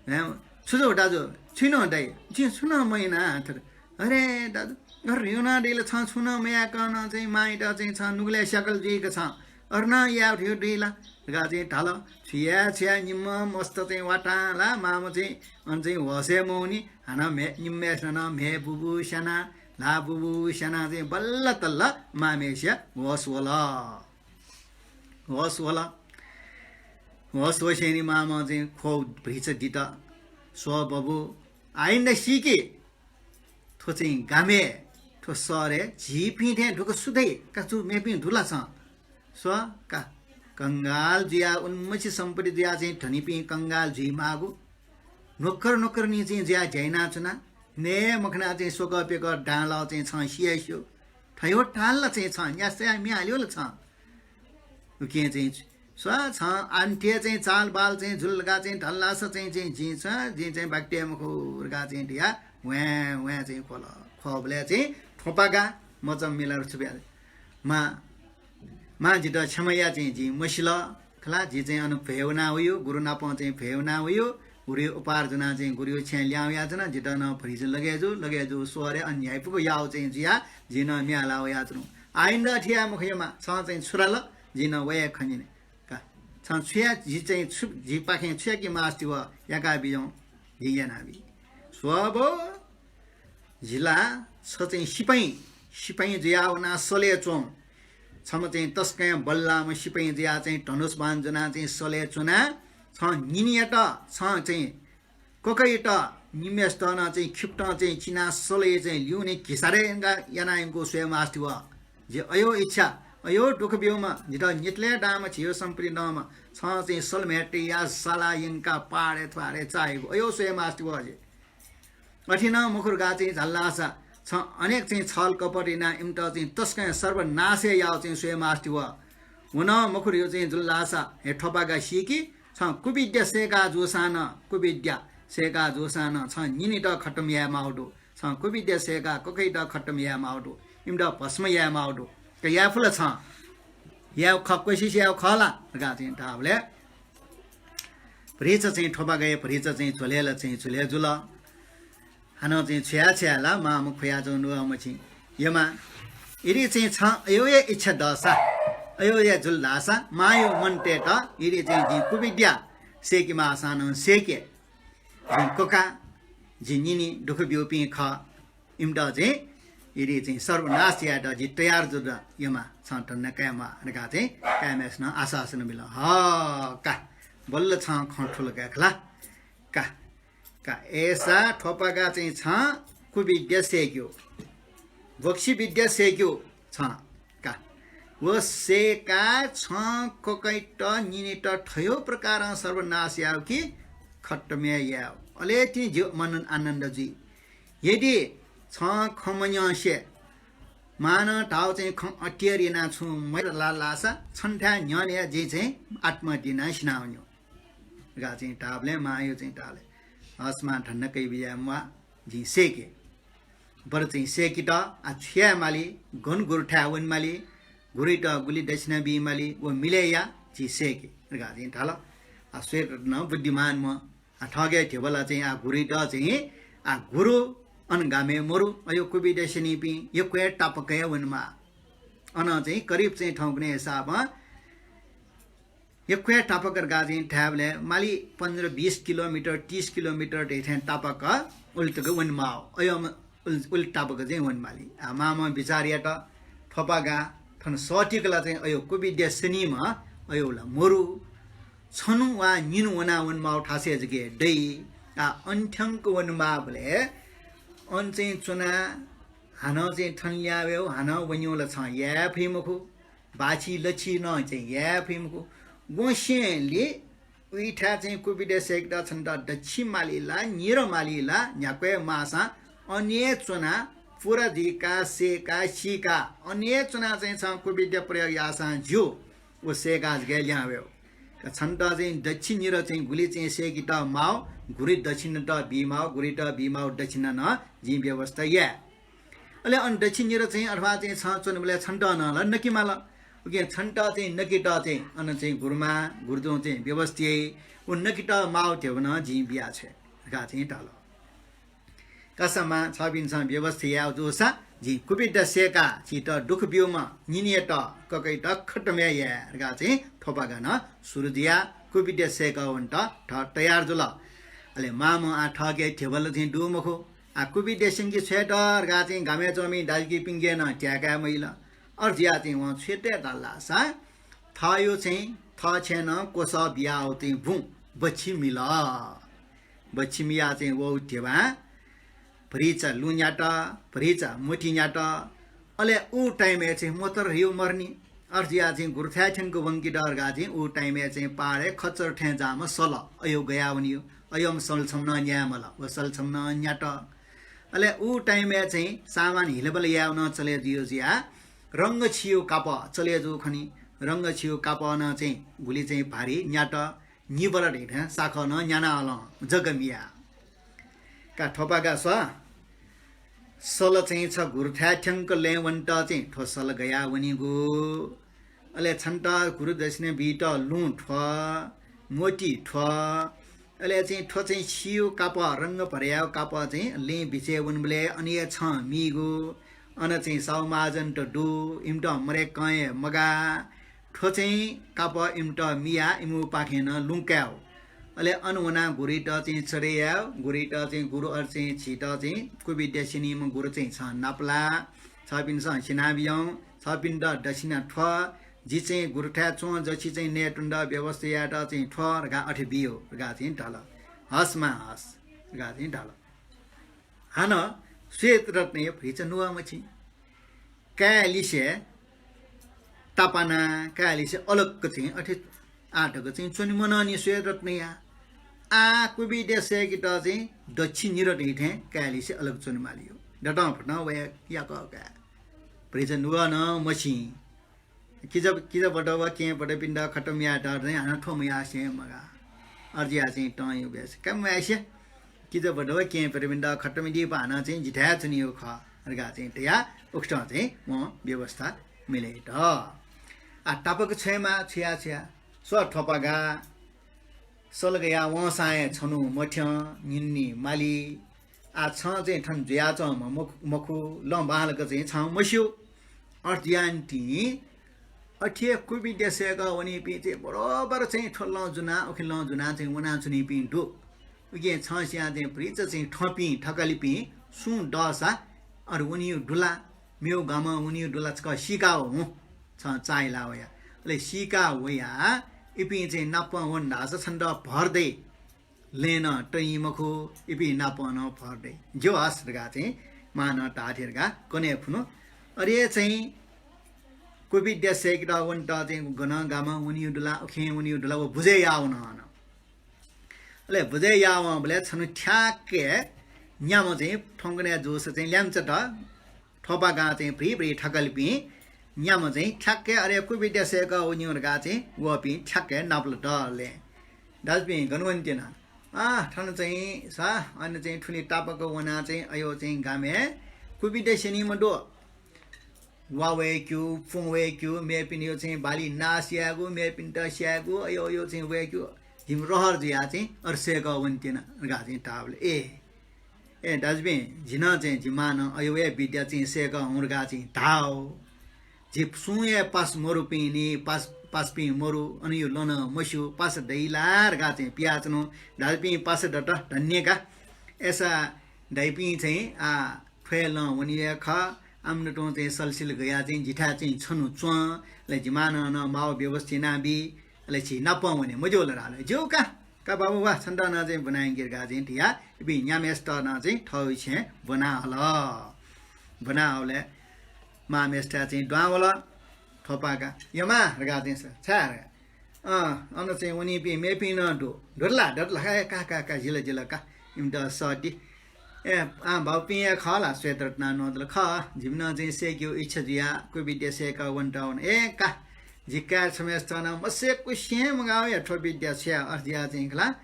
ह्वाँय्, छु जुल दाजु, छु नं दाइ, जिं छुं नं मयाना थथे। अरे दाजु, अरे ह्यः नं दइ ला, छं छुं नं मयाकं नं चाहिँ मांयात चाहिँ छं नुगलय् स्याकल जुइक छं अथे नं याये धइगु दइ ला धकाः चाहिँ धाल। छु याये छु याये निम्ह मस्त चाहिँ वातां ला मांम्ह चाहिँ अन चाहिँ होसय् मवनी। हानं म्हे, निम्हय्‌सिनं नं म्हे बुबु स्यानाः, ल्हाः बुबु स्यानाः चाहिँ बल्ल तल्ल मांम्हय्‌सिया होस वल। होस वल। होस वसेंलि मांम्हं चाहिँ ख्वःगु भतिचा दित। स्व बबु, आइन्दा सीकि, थ्व चाहिँ गामय्, थ्व शहरय् झीपिं थें दुःख सु दइ का, छु मेपिं दु ला छं? स्व का, कंगाल जुयाः उलिमछि सम्पत्ति जुयाः चाहिँ धनीपिं कंगाल जुइमाःगु। नोकर नोकरनी चाहिँ जुयाः ज्या यानाच्वना। नये मखनाः चाहिँ स्वकः प्यकः दां लाव चाहिँ छं सि हे स्यू। थयो ताल ला चाहिँ छं न्यासि चायाः म्ये हाल्यो ला छं? उकिं चाहिँ स्व, छं आन्थे चाहिँ चालबाल चाहिँ जुल धकाः चाहिँ धाल धाःसा चाहिँ, चाहिँ जिं स्व, जिं चाहिँ बाकि तये मखु धकाः चाहिँ धयाः ह्वाँय् ह्वाँय् चाहिँ ख्वल। ख्वःबलय् चाहिँ थ्वपागा मचा मिलार छु बिया, मां, मां जितः क्षमा या, चाहिँ जिं मसिल खला, जि चाहिँ अन भ्वय् वना वयु, गुरु नापं चाहिँ भ्वय् वना वयु, गुरुयो उपार ज्वनाः चाहिँ गुरुयो छेँय् लिहां वयाच्वना, जितः नं भतिचा लगय् जु, लगय् जु शहरय् अन न्ह्याइपुक याव चाहिँ जुयाः जिं नं म्ये हाला वयाच्वनु। आइन्दा अथे याये मखु यमा, छं चाहिँ छु धाल, जिं नं वये खँ न्यने का। छं छु या, जि चाहिँ छु, जिपाखें छु याके मास्ति वः, याका बिज्याहुँ, जिं यानाबी। स्व बबु, जि ला छ चाहिँ सिपाइँ, सिपाइँ जुयाः वनाः सलय् च्वं। छम्ह चाहिँ तसकं बल्लाःम्ह सिपाइँ जुयाः चाहिँ धनुष बाण ज्वनाः चाहिँ सलय् च्वनाः छं निनियात, छं चाहिँ ककयात, निम्हय्‌सित नं चाहिँ खिपतं चाहिँ चिनाः सलय् चाहिँ ल्यूने घिसारय् यानाः यंकाः स्वये मास्ति वः। जि अयो इच्छा, अयो दुःख ब्यूम्ह, जितः नितले दांम्ह, झियो सम्पत्ति दंम्ह, छं चाहिँ सल म्हेतया साला यंकाः पाहाडय् थ्वारय् चाःहिगु अयो स्वये मास्ति वः जि। अथे नं मखु धकाः चाहिँ धाल धाःसा छं अनेक चाहिँ छल कपट यानाः इमित चाहिँ तसकं सर्वनाशय् याव चाहिँ स्वये मास्ति वः। व नं मखु धइगु चाहिँ जुल धाःसा हे थ्वपागा सीकि, छं कुविद्या सय्‌का जूसां नं, कुविद्या सय्‌का जूसां नं छं निनित खतम याये माउ दु। छं कुविद्या सय्‌काः ककयात खतम याये माउ दु। इमित भस्म याये माउ दु। का याये फु ला छं? याये खः, कोसिस याये खः ला धकाः चाहिँ धाःबलय् भतिचा चाहिँ थ्वपागाया भतिचा चाहिँ झ्वलय् ला चाहिँ झ्वलय् जुल। हानं चाहिँ छुया छुया ला मांम्ह खुया जू नुगः मछि। यमा, यदि चाहिँ छं अय्‌या इच्छा दःसा, अय्‌या जुल धाःसा, मांया मन तयेत यदि चाहिँ जिं कुविद्या सय्‌के माःसां नं सय्‌के। जिं कका, जिं निनि दुःख ब्यूपिं खः। इमित चाहिँ यदि चाहिँ सर्वनाश यायेत जि तयार जू द यमा, छं धन्दा काये म्वाः धकाः चाहिँ काय्‌म्हेसिनं आश्वासन बिल। ह, का, बल्ल छं खँ थुल काये खला। का, का, अय्‌सा थ्वपागा चाहिँ छं कुविद्या सय्‌क्यू, बक्सी विद्या सय्‌क्यू छं। का, व सय्‌काः छं ककाइत निनित थ्व प्रकारं सर्वनाश याव कि खत्तम हे याव। अले तिनि जिगु मन आनन्द जुइ। यदि छं खँ मन्यंसे मांनं धाव चाहिँ खँ अटेर यानाः छुं मयात ला लाःसा छन्थाय् न्ह्यःने हे जि चाहिँ आत्महत्या यानाः सिनावनेगु धकाः चाहिँ धाःबलय् मांया चाहिँ धाल, हस् मां, धन्दा कइ बिज्याये म्वाः, जिं सय्‌के। बरु चाहिँ सय्‌केत आ छु याये माली, गन गुरुथाय् वने माली, गुरुइत गुलि दक्षिणा बी माली, व मिलय् या, जिं सय्‌के धकाः चाहिँ धाल। आ श्वेतरत्न बुद्धिमानम्ह। आ थःके ध्यबा ला चाहिँ आ गुरुइत चाहिँ आ गुरु अन गामय् मरु, अय्‌या कुविद्या स्यनीपिं यक्व हे तापाक हे वनेमाः। अन चाहिँ करिब चाहिँ थौंकन्हय् हिसाबं यक्व हे तापाक धकाः चाहिँ धायेबलय् माली पन्ध्र बिस किलोमिटर, तीस किलोमिटर धइथें तापाक उलि तक वनेमाः। अय्‌या उलि, उलि तापाक चाहिँ वनेमाली। आ मांम्हं बिचार यात, थ्वपागा, थन सःतिक ला चाहिँ अय्‌या कुविद्या स्यनीम्ह अय्‌या ला मरु। छन्हु वा निन्हु वना वनेमाःगु थासय् जक हे दइ। आ अन थ्यंक वनेमाःबलय् अन चाहिँ च्वनाः हानं चाहिँ थन लिहां वयेगु, हानं वनेगु ला छं याये फइ मखु। बाछि लछि नं चाहिँ याये फइ मखु। गुँसेंलि उइथाय् चाहिँ कुविद्या सय्‌केत छन्त दच्छि माली ला, निदँ माली ला, न्ह्याक्व हे माःसां अन हे च्वनाः पुरा जुइकाः, सय्‌काः, सीकाः अन हे च्वनाः चाहिँ छं कुविद्या प्रयोग याःसां ज्यू। व सय्‌काः जक हे लिहां वयेगु। का छन्त चाहिँ दच्छि निदँ चाहिँ गुलि चाहिँ सय्‌केत माःगु, गुरुइत दक्षिणा त बी माःगु, गुरुइत बी माःगु दक्षिणा नं जिं व्यवस्था याये। अले अन दच्छि निदँ चाहिँ अथवा चाहिँ छं च्वनेबलय् छन्त नं ला नके माल। उकिं छन्त चाहिँ नकेत चाहिँ अन चाहिँ गुरुमां, गुरुजुं चाहिँ व्यवस्था याइ। व नकेत माःगु ध्यबा नं जिं बियाछ्वये धकाः चाहिँ धाल। का सा मां, छपिन्सं व्यवस्था याये जूसा जिं कुविद्या सय्‌काः छित दुःख ब्यूम्ह निनियात ककाइत खत्तम हे याये धकाः चाहिँ थ्वपागा नं सुरु जुयाः कुविद्या सय्‌कः वनेत थः तयार जुल। अले मांम्हं आ थःके ध्यबा ला चाहिँ दु मखु। आ कुविद्या स्यंके छ्वयेत धकाः चाहिँ गामय् च्वंपिं दाजुकिजापिन्के नं त्याकाये मजिल। अथे जुयाः चाहिँ वं छु यात धाल धाःसा थःया चाहिँ थःछेँनं क्वसः बियाव चाहिँ बुँ बच्छि मिल। बच्छि मियाः चाहिँ वःगु ध्यबां भतिचा लुँ न्यात, भतिचा मोती न्यात। अले उ time-य् चाहिँ मोटर ह्रियो मरनि। अथे जुयाः चाहिँ गुरुथाय् थ्यंक वंकेत धकाः चाहिँ उ time-य् चाहिँ पहाडय् खच्चर थें जाःम्ह सल अय्‌या गयावनियो। अय्‌याम्ह सल छम्ह नं न्याये माल, व सल छम्ह नं न्यात। अले उ time-य् चाहिँ सामान हिलबल यायेगु नं चले जुयो जुयाः रंग छियो कापः चले जू खनि। रंग छियो कापः नं चाहिँ गुलि चाहिँ भारी न्यात। निबर धइथें साखः नं न्याना हलं जक मियाः। का थ्वपागा स्व, सल चाहिँ छ गुरुथाय् थ्यंक लँय् वनेत चाहिँ थ्व सल गयावनीगु। अले छन्त गुरु दक्षिणा बीत लुँ थ्व, मोती थ्व, अले चाहिँ थ्व चाहिँ छियो कापः, रंग भरियाव कापः चाहिँ लँय् बिचय् वनेबलय् अन हे छं मीगु। अन चाहिँ साहु महाजनत दु, इमित मदय्‌कं हे मगाः। थ्व चाहिँ कापः इमित मियाः इमिपाखें नं लुँ कायेगु। अले अन वनाः गुरुइत चाहिँ चढे यायेगु, गुरुइत चाहिँ गुरु अले चाहिँ झीत चाहिँ कुविद्या स्यनीम्ह गुरु चाहिँ छं नापलाः, छपिन्सं स्यनाबियं, छपिन्त दक्षिणा थ्व, जि चाहिँ गुरुथाय् च्वं जछि चाहिँ नयेत्वनेत व्यवस्था यायेत चाहिँ थ्व धकाः अथे बियो धकाः चाहिँ धाल। हस् मां हस् धकाः चाहिँ धाल। हानं श्वेतरत्नया भतिचा नुगः मछि। काय्‌लिसे तापाना, काय्‌लिसे अलग चाहिँ अथे आः धक चाहिँ च्वने मनंनि श्वेतरत्नया। आः कुविद्या सय्‌केत चाहिँ दच्छि निदँ धइथें काय्‌लिसे अलग च्वने मालियो। दतं फुतं वया याकः काय्। भतिचा नुगः नं मछि। किजा, किजा बट व केहेँ बटपिन्त खतम यायेत चाहिँ हानं थ्व मयासें मगाः। अथे जुयाः चाहिँ तं यु बेस। का म्वायेसे, किजा बट व केहेँ बटपिन्त खतम यानादीप हानं चाहिँ जिथाय् च्वनीगु खः धकाः चाहिँ धयाः उकथं चाहिँ वं व्यवस्था मिले यात। आ तापाक छ्वयेमाः, छु याये छु याये। स्व थ्वपागा, सल गयाः वंसां हे छन्हु मथ्यं, निन्हु माली। आ, छं चाहिँ थन जुयाच्वंम्ह मखु, मखु, लँ बांलाक चाहिँ छं मस्यू। अथे जुयानिंतिं अथे हे कुविद्या सय्‌कः वनीपिं चाहिँ बरोबर चाहिँ थ्व लँ जुना, उखे लँ जुना चाहिँ वनाच्वनीपिं दु। उकिं छं स्यां चाहिँ भतिचा चाहिँ थःपिं थकालिपिं सुं दःसा अथे वनीगु दु ला, मेगु गामं वनीगु दु ला, छकः सीका वँ। छं चाःहिला वया। अले सीका वया इपिं चाहिँ नाप वन धाःसा छन्त भर दइ। लँय् नं तइ मखु, इपिं नाप नं भर दइ। ज्यू हस् धकाः चाहिँ मां नं धाः थें धकाः कन्हय् खुन्हु। अले चाहिँ कुविद्या सय्‌केत वनेत चाहिँ गनं गामं वनीगु दु ला, उखें वनीगु दु ला, व बुझय् याः वन अन। अले बुझय् याः वंबलय् छन्हु ठ्याक्कै न्याम्ह चाहिँ थौंकन्हय् जूसा चाहिँ ल्याय्म्ह च्वत। थ्वपागां चाहिँ भ्रिभ्रि थकालिपिं न्याम्ह चाहिँ ठ्याक्कै अले कुविद्या सय्‌कः वनीगु धकाः चाहिँ वःपिं ठ्याक्कै नापलात। अले दाजुपिं गन वनेत्यन? आ, थन चाहिँ सा, अन चाहिँ थुलि तापाक वनाः चाहिँ अयो चाहिँ गामय् कुविद्या स्यनीम्ह दु। वा वय्‌क्यू, पुँ वय्‌क्यू, मेपिनियो चाहिँ बाली नाश यायेगु, मेपिन्त स्यायेगु, अयो अयो चाहिँ वय्‌क्यू, जिमि रहर जुयाः चाहिँ अथे सय्‌कः वनेत्यन धकाः चाहिँ धाःबलय्, ए, ए दाजुपिं, जि नं चाहिँ जि मां नं अयो हे विद्या चाहिँ सय्‌कः हुँ धकाः चाहिँ धाः। जि सुं हे पासा मरुपिं नि, पास-, पासापिं मरु, अन यो लँ नं मस्यू, पासा दइ ला धकाः चाहिँ पियाच्वनु। दाजुपिं पासा दत, धन्य का। अय्‌सा दाइपिं चाहिँ आ, थ्व हे लँ वनीगु हे खः। आमने तुं चाहिँ सलसिल गयाः चाहिँ जिथाय् चाहिँ छन्हु च्वँ। अले जि मां नं माःगु व्यवस्था यानाबी। अले झी नाप वने मज्यू ला धाल। ज्यू का, का बाबु वा, छन्त नं चाहिँ ब्वना यंके धकाः चाहिँ धयाः इपिं न्याम्हय्‌सित नं चाहिँ थःगु छेँय् ब्वना हल। ब्वना हःबलय् मांम्हय्‌सिथाय् चाहिँ दुहां वल। थ्वपागा, यमा धकाः चाहिँ स-, छाय् धकाः। अँ, अन चाहिँ वनीपिं मेपिं नं दु। दत ला, दत ला, ए, का, का, का, जिल, जिल, का, इमित सःति। ए, आं भाउपिं हे खः ला, श्वेतरत्नां न्ववाल। खः, जिमित नं चाहिँ सय्‌केगु इच्छा जुयाः कुविद्या सय्‌कः वनेत वन। ए, का, जि काय् छम्हय्‌सित नं मसय्‌कुसें मगाः वया थ्व विद्या छ्वया, अथे जुयाः चाहिँ खला,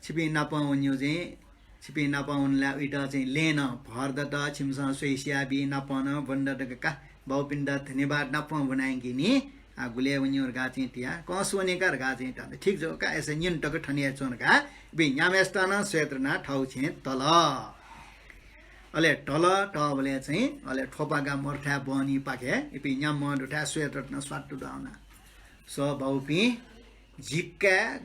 छिपिं नाप वनीगु चाहिँ, छिपिं नाप वनेबलय् उइत चाहिँ लँय् नं भर दत, छिमिसं स्वयाः स्याबी, नाप नं ब्वने दत का, भाउपिन्त धन्यवाद नाप ब्वना यंके नि। आ, गुलय् वनीगु धकाः चाहिँ धयाः, कंस वने का धकाः चाहिँ धाल। ठीक जू का, अय्‌सा न्हिन तक थन हे च्वँ धकाः इपिं न्याम्हय्‌सित नं श्वेतरत्नां थःगु छेँय् तल। अले तल, तःबलय् चाहिँ अले थ्वपागा मरुथाय् बहनीपाखे इपिं न्याम्ह दुथाय् श्वेतरत्न स्वात्तु दुहां वना। स्व भाउपिं, जि काय्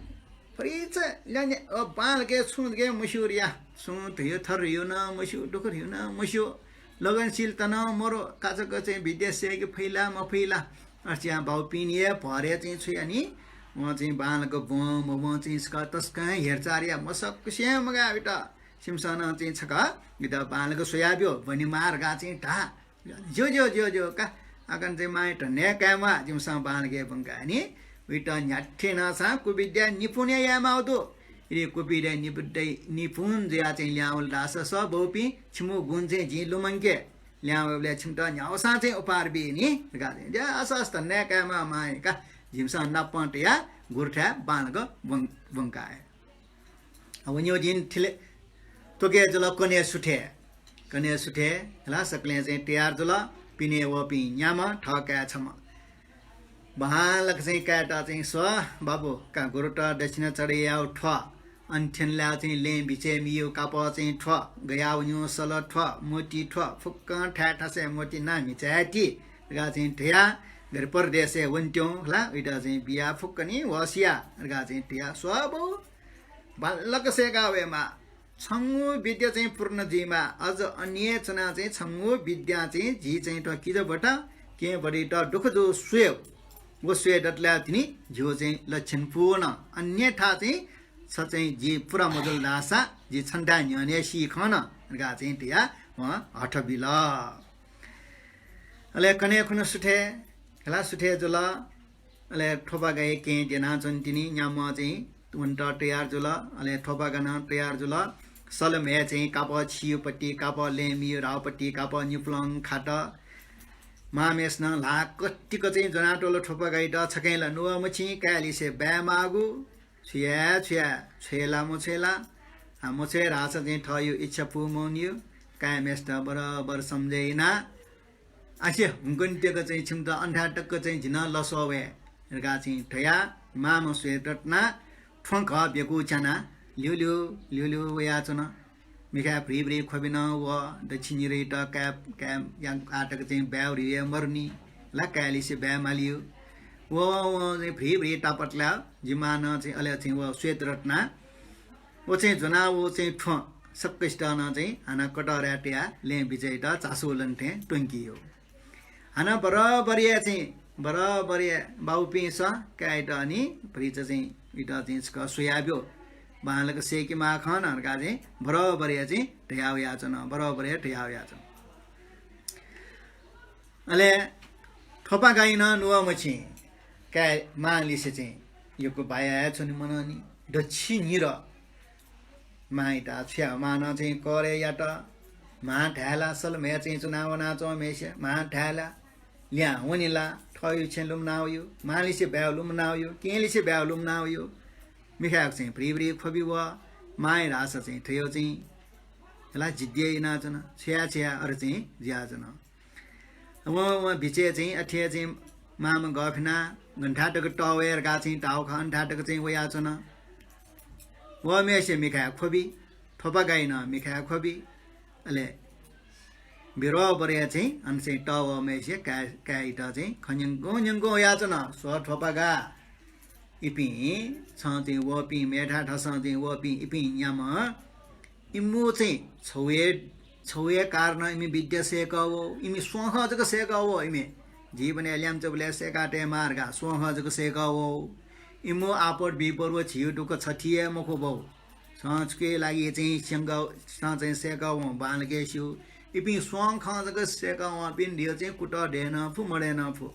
भतिचा ल्याने, अ, बांलाक छुं जक मस्यू धया। छुं धयो थर धयो नं मस्यू, दुःख धयो नं मस्यू। लगनशीलता नं मरु, काचाक्क चाहिँ विद्या सय्‌के फइ ला, मफइ ला। अथे जुयाः भाउपिं हे भर हे चाहिँ छु यानि, वं चाहिँ बांलाक ब्वं मब्वं चाहिँ छकः तसकं हेरचाह याः, मसय्‌कुसें मगाः उइत। छिमिसं नं चाहिँ छकः उइत बांलाक स्वयाब्यु, ब्वनेमाः धकाः चाहिँ धा। ज्यू, ज्यू, ज्यू, ज्यू का। आकन चाहिँ मांयात नये कायेमाः, जिमिसं बांलाक ब्वंका नि। उइत न्ह्याथे नं सां कुविद्या निपुण हे यायेमाःगु दु। यदि कुविद्या निपुण, निपुण जुयाः चाहिँ लिहां वल धाःसा स्व भाउपिं, छिमिगु गुण चाहिँ जिं लुमंके। लिहां वयेबलय् छिमित न्ह्याःसां चाहिँ उपहार बी नि धकाः चाहिँ। ज्या, हस्, हस्, त नये कायेमाः मांया का। जिमिसं नापं तयाः गुरुथाय् बांलाक ब्वं-, ब्वंका हये। वनीगु दिं थिले त्वके जुल, कन्हय् सुथय्। कन्हय् सुथय्, हला, सकलें चाहिँ तयार जुल। पिने वःपिं न्याम्ह, थः काय् छम्ह। बांलाक चाहिँ काय्‌त चाहिँ स्व, बाबु, का गुरुत दक्षिणा चढे यायेगु थ्व। अन थ्यनेबलय् चाहिँ लँय् बिचय् मीगु कापः चाहिँ थ्व, गयाः वनीगु सल थ्व, मोती थ्व, फुक्कं थाय् थासय् मोती नां म्हिचाय् ति धकाः चाहिँ धयाः, गथे परदेशय् वनेत्यंगु खला, उइत चाहिँ बियाः फुक्कं नि होश या धकाः चाहिँ धयाः, स्व बाबु, बांलाक सय्‌का वयेमाः। छंगु विद्या चाहिँ पूर्ण जुइमाः। अझ अन्य च्वनाः चाहिँ छंगु विद्यां चाहिँ झी चाहिँ थ्व किजाभत, केहेँभतित दुःख जू स्वये। व स्वये दतले तिनि झीगु चाहिँ लक्ष्य पूर्ण। अन्यथा चाहिँ छ चाहिँ जि पूरा मजुल धाःसा जि छन्थाय् न्ह्यःने सी खन धकाः चाहिँ धयाः वं हठ बिल। अले कन्हय् खुन्हु सुथय्, हला, सुथय् जुल। अले थ्वपागाया केहेँ द्यनाच्वन तिनि, न्याम्ह चाहिँ वनेत तयार जुल। अले थ्वपागा नं तयार जुल। सल म्हय् चाहिँ कापः छियुपट्टि, कापः लँय् मीयु धाःपट्टि, कापः निपुलं खात। मांम्हय्‌सिनं ल्हाः कतिक चाहिँ ज्वनातल थ्वपागायात, छकैं ला नुगः मछिं, काय्‌लिसे बाये माःगु। छु याये, छु याये, छ्वये ला मछ्वये ला? आ, मछ्वये धाःसा चाहिँ थःयु इच्छा पूवंनियु। काय्‌म्हय्‌सित बराबर सम्झे याना। आसे हुंकन तेक चाहिँ छिमित अन्थाय् तक चाहिँ झिन लसः वये धकाः चाहिँ धयाः मांम्ह श्वेतरत्ना थ्वँ घः ब्यकू च्यानाः ल्यूल्यू ल्यूल्यू वयाच्वन। मिखाय् भ्रिभ्रि ख्वबि नं वः, दच्छि निरइत काय्, काय् यां आः तक चाहिँ बाय् वरिया मरुनि ला, काय्‌लिसे बाय् मालियो। वं, वं चाहिँ भ्रिभ्रि तापातलाः जिमानं चाहिँ अले चाहिँ व श्वेत रत्ना व चाहिँ ज्वनाः व चाहिँ थ्वँ सकसितं नं चाहिँ हानं कटःराय् तयाः लँय् बिचय्‌त झासु लन थें त्वंकियो। हानं बराबरया चाहिँ, बराबरया बाउपिन्सं काय्‌यात अनि भ्रिचा चाहिँ इत चाहिँ छकः स्वयाब्यु। बांलाक सय्‌केमाः खन धकाः चाहिँ बराबरया चाहिँ धयावयाच्वन, बराबरया धयावयाच्वन। अले थ्वपागाइ नं नुगः मछिं काय् मांलिसे चाहिँ यक्व बाया हे च्वने मनंनि। दच्छि निरः मांइत छु याये, मांनं चाहिँ करय् यात। मां धाय्‌ला, सल म्हय् चाहिँ च्वनावनाच्वंम्हेसिया मां धाय्‌ला, ल्याहां वनेला, थःयु छेँ लुमनावयो, मांलिसे बाय् लुमनावयो, केहेँलिसे बाय् लुमनावयो। मिखाय्‌यागु चाहिँ भ्रिभ्रि ख्वबि वः, मांया धाःसा चाहिँ थ्वयु चाहिँ हला जिद्दी यानाच्वन, छु याये छु याये अथे चाहिँ जुयाच्वन। वं, वं बिचय् चाहिँ अथे चाहिँ मांम्ह गःफिनाः गन थाय् तक तःवये धकाः चाहिँ धाःगु खः, अन थाय् तक चाहिँ वयाच्वन। वःम्हेसिया मिखाय् ख्वबि, थ्वपागाइ नं मिखाय् ख्वबि, अले बराबरया चाहिँ अन चाहिँ तःवःम्हेसिया काय्, काय्‌यात चाहिँ खँ न्यंकं न्यंकं वयाच्वन, स्व थ्वपागा, इपिं छं चाहिँ वःपिं, मेथाय् थसं चाहिँ वःपिं इपिं न्याम्ह, इमिगु चाहिँ छगू हे, छगू हे कारणं इमि विद्या सय्‌कः वः, इमि स्वांखं जक सय्‌कः वः, इमि जीवनय् ल्याय्म्हचाबलय् सय्‌का तयेमाः धकाः स्वांखं जक सय्‌कः वः। इमिगु आपत बिपत व झीगु दुःख छथी हे मखु बौ। छं छुकिया लागि चाहिँ स्यंक, छं चाहिँ सय्‌कः वं बांलाक हे स्यू। इपिं स्वांखं जक सय्‌कः वंपिं धयो चाहिँ कुतः दये नं फु, मदये नं फु।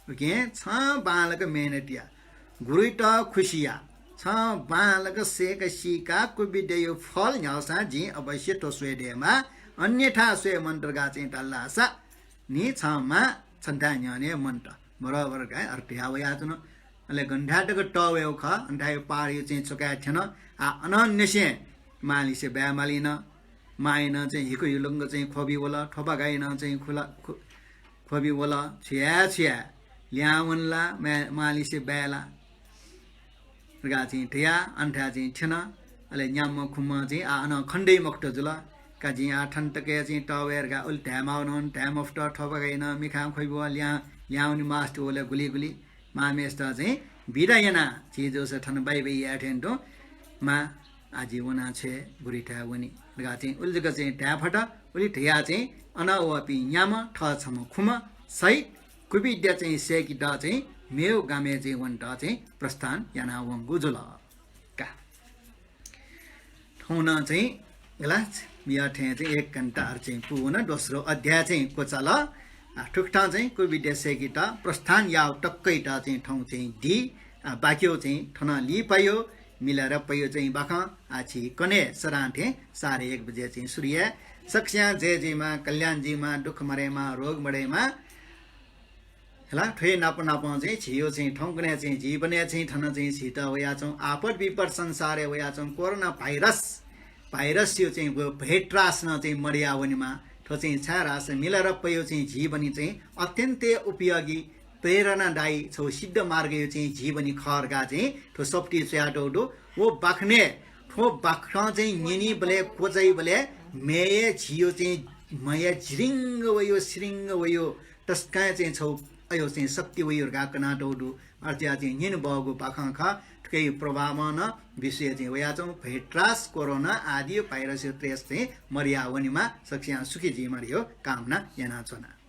उकिं छं बांलाक मेहनत या, गुरुइत खुसि या। छं बांलाक सय्‌का सीका कुविद्यायु फल न्ह्याःसां जिं अवश्य थ्व स्वये दयेमाः, अन्यथा स्वये मन्त धकाः चाहिँ धाल धाःसा नि छं मां छन्थाय् न्ह्यःने मन्त। बराबर धकाः अथे धयाः वयाच्वन। अले गन थाय् तक तःवयेगु खः, अन थाय् पारयु चाहिँ च्वकाय् थ्यन। आः अनंनिसें मांलिसे बाय् मालिन। मांय् नं चाहिँ हिकुहिकुलंक चाहिँ ख्वबि वल, थ्वपागाइ नं चाहिँ खुला, खु-, ख्वबि वल, छु याये छु याये, ल्याहां वनेला, मां-, मांलिसे बाय् ला धकाः चाहिँ धयाः अन थाय् चाहिँ थ्यन। अले न्याम्ह खुम्ह चाहिँ आः अनं खने दइ मखुत जुल। का जिं आः थन तक हे चाहिँ तःवये धकाः उलि धायेमाःगु नं धाये मफुत, थ्वपागाइ नं मिखां ख्वबि वः, ल्याहां, ल्याहां वने मास्ति वल गुलि गुलि। मांम्हेसित चाहिँ बिदा यानाः झी जूसा थन बाइबाइ याये थें तुं, मां आः जि वना छ्वये, गुरुइथाय् वने धकाः चाहिँ उलि जक चाहिँ धाये फत। उलि धयाः चाहिँ अन वःपिं न्याम्ह थः छम्ह खुम्ह सहित कुविद्या चाहिँ सय्‌केत चाहिँ मेगु गामय् चाहिँ वनेत चाहिँ प्रस्थान यानाः वंगु जुल। का। थौं नं चाहिँ गला मिया थें चाहिँ एक घण्टा अरे चाहिँ पूवन, दोस्रो अध्याय चाहिँ क्वचाल। आ, थुकथं चाहिँ कुविद्या सय्‌केत प्रस्थान याउ तक्कइत चाहिँ थौं चाहिँ दी, आ, बाक्यौ चाहिँ थन लिपायु, मिलारेपायु चाहिँ बाखं, आ, झी कन्हय् सदां थें साढे एक बजे चाहिँ सुरु याये। सकस्यां जय जुइमा, कल्याण जुइमा, दुःख मदयेमा, रोग मदयेमा। हला, थ्व नाप नापं चाहिँ झीयो चाहिँ थौंकन्हय् चाहिँ जीवनय् चाहिँ थन चाहिँ झीत वयाच्वं आपत विपत संसारय् वयाच्वं कोरोना भाइरस, भाइरसयो चाहिँ व भयत्रास नं चाहिँ मदया वनेमा। थ्व चाहिँ छाय् धाःसा मिलारेपायो चाहिँ जीवनी चाहिँ अत्यन्तै उपयोगी, प्रेरणादायी, छौ सिद्ध मार्गयो चाहिँ जीवनी खः धकाः चाहिँ थ्व सफुती च्वयातौ दु। व बाखनय्, थ्व बाखं चाहिँ न्यनीबलय्, क्वचाइबलय् म्हेया झीयो चाहिँ म्हेया झिरिंग वयो, सिरिंग वयो, तसकं चाहिँ छौ अयो चाहिँ शक्ति वयो धकाः कनातौ दु। अथे चाहिँ न्यनेबहःगु बाखं खः। थुकियो प्रभावं नं विश्वय् चाहिँ वयाच्वं भयत्रास, कोरोना आदि भाइरसयो त्रास चाहिँ मदया वनेमा, सकस्यां सुखी जुइमा धयो कामना यानाच्वना।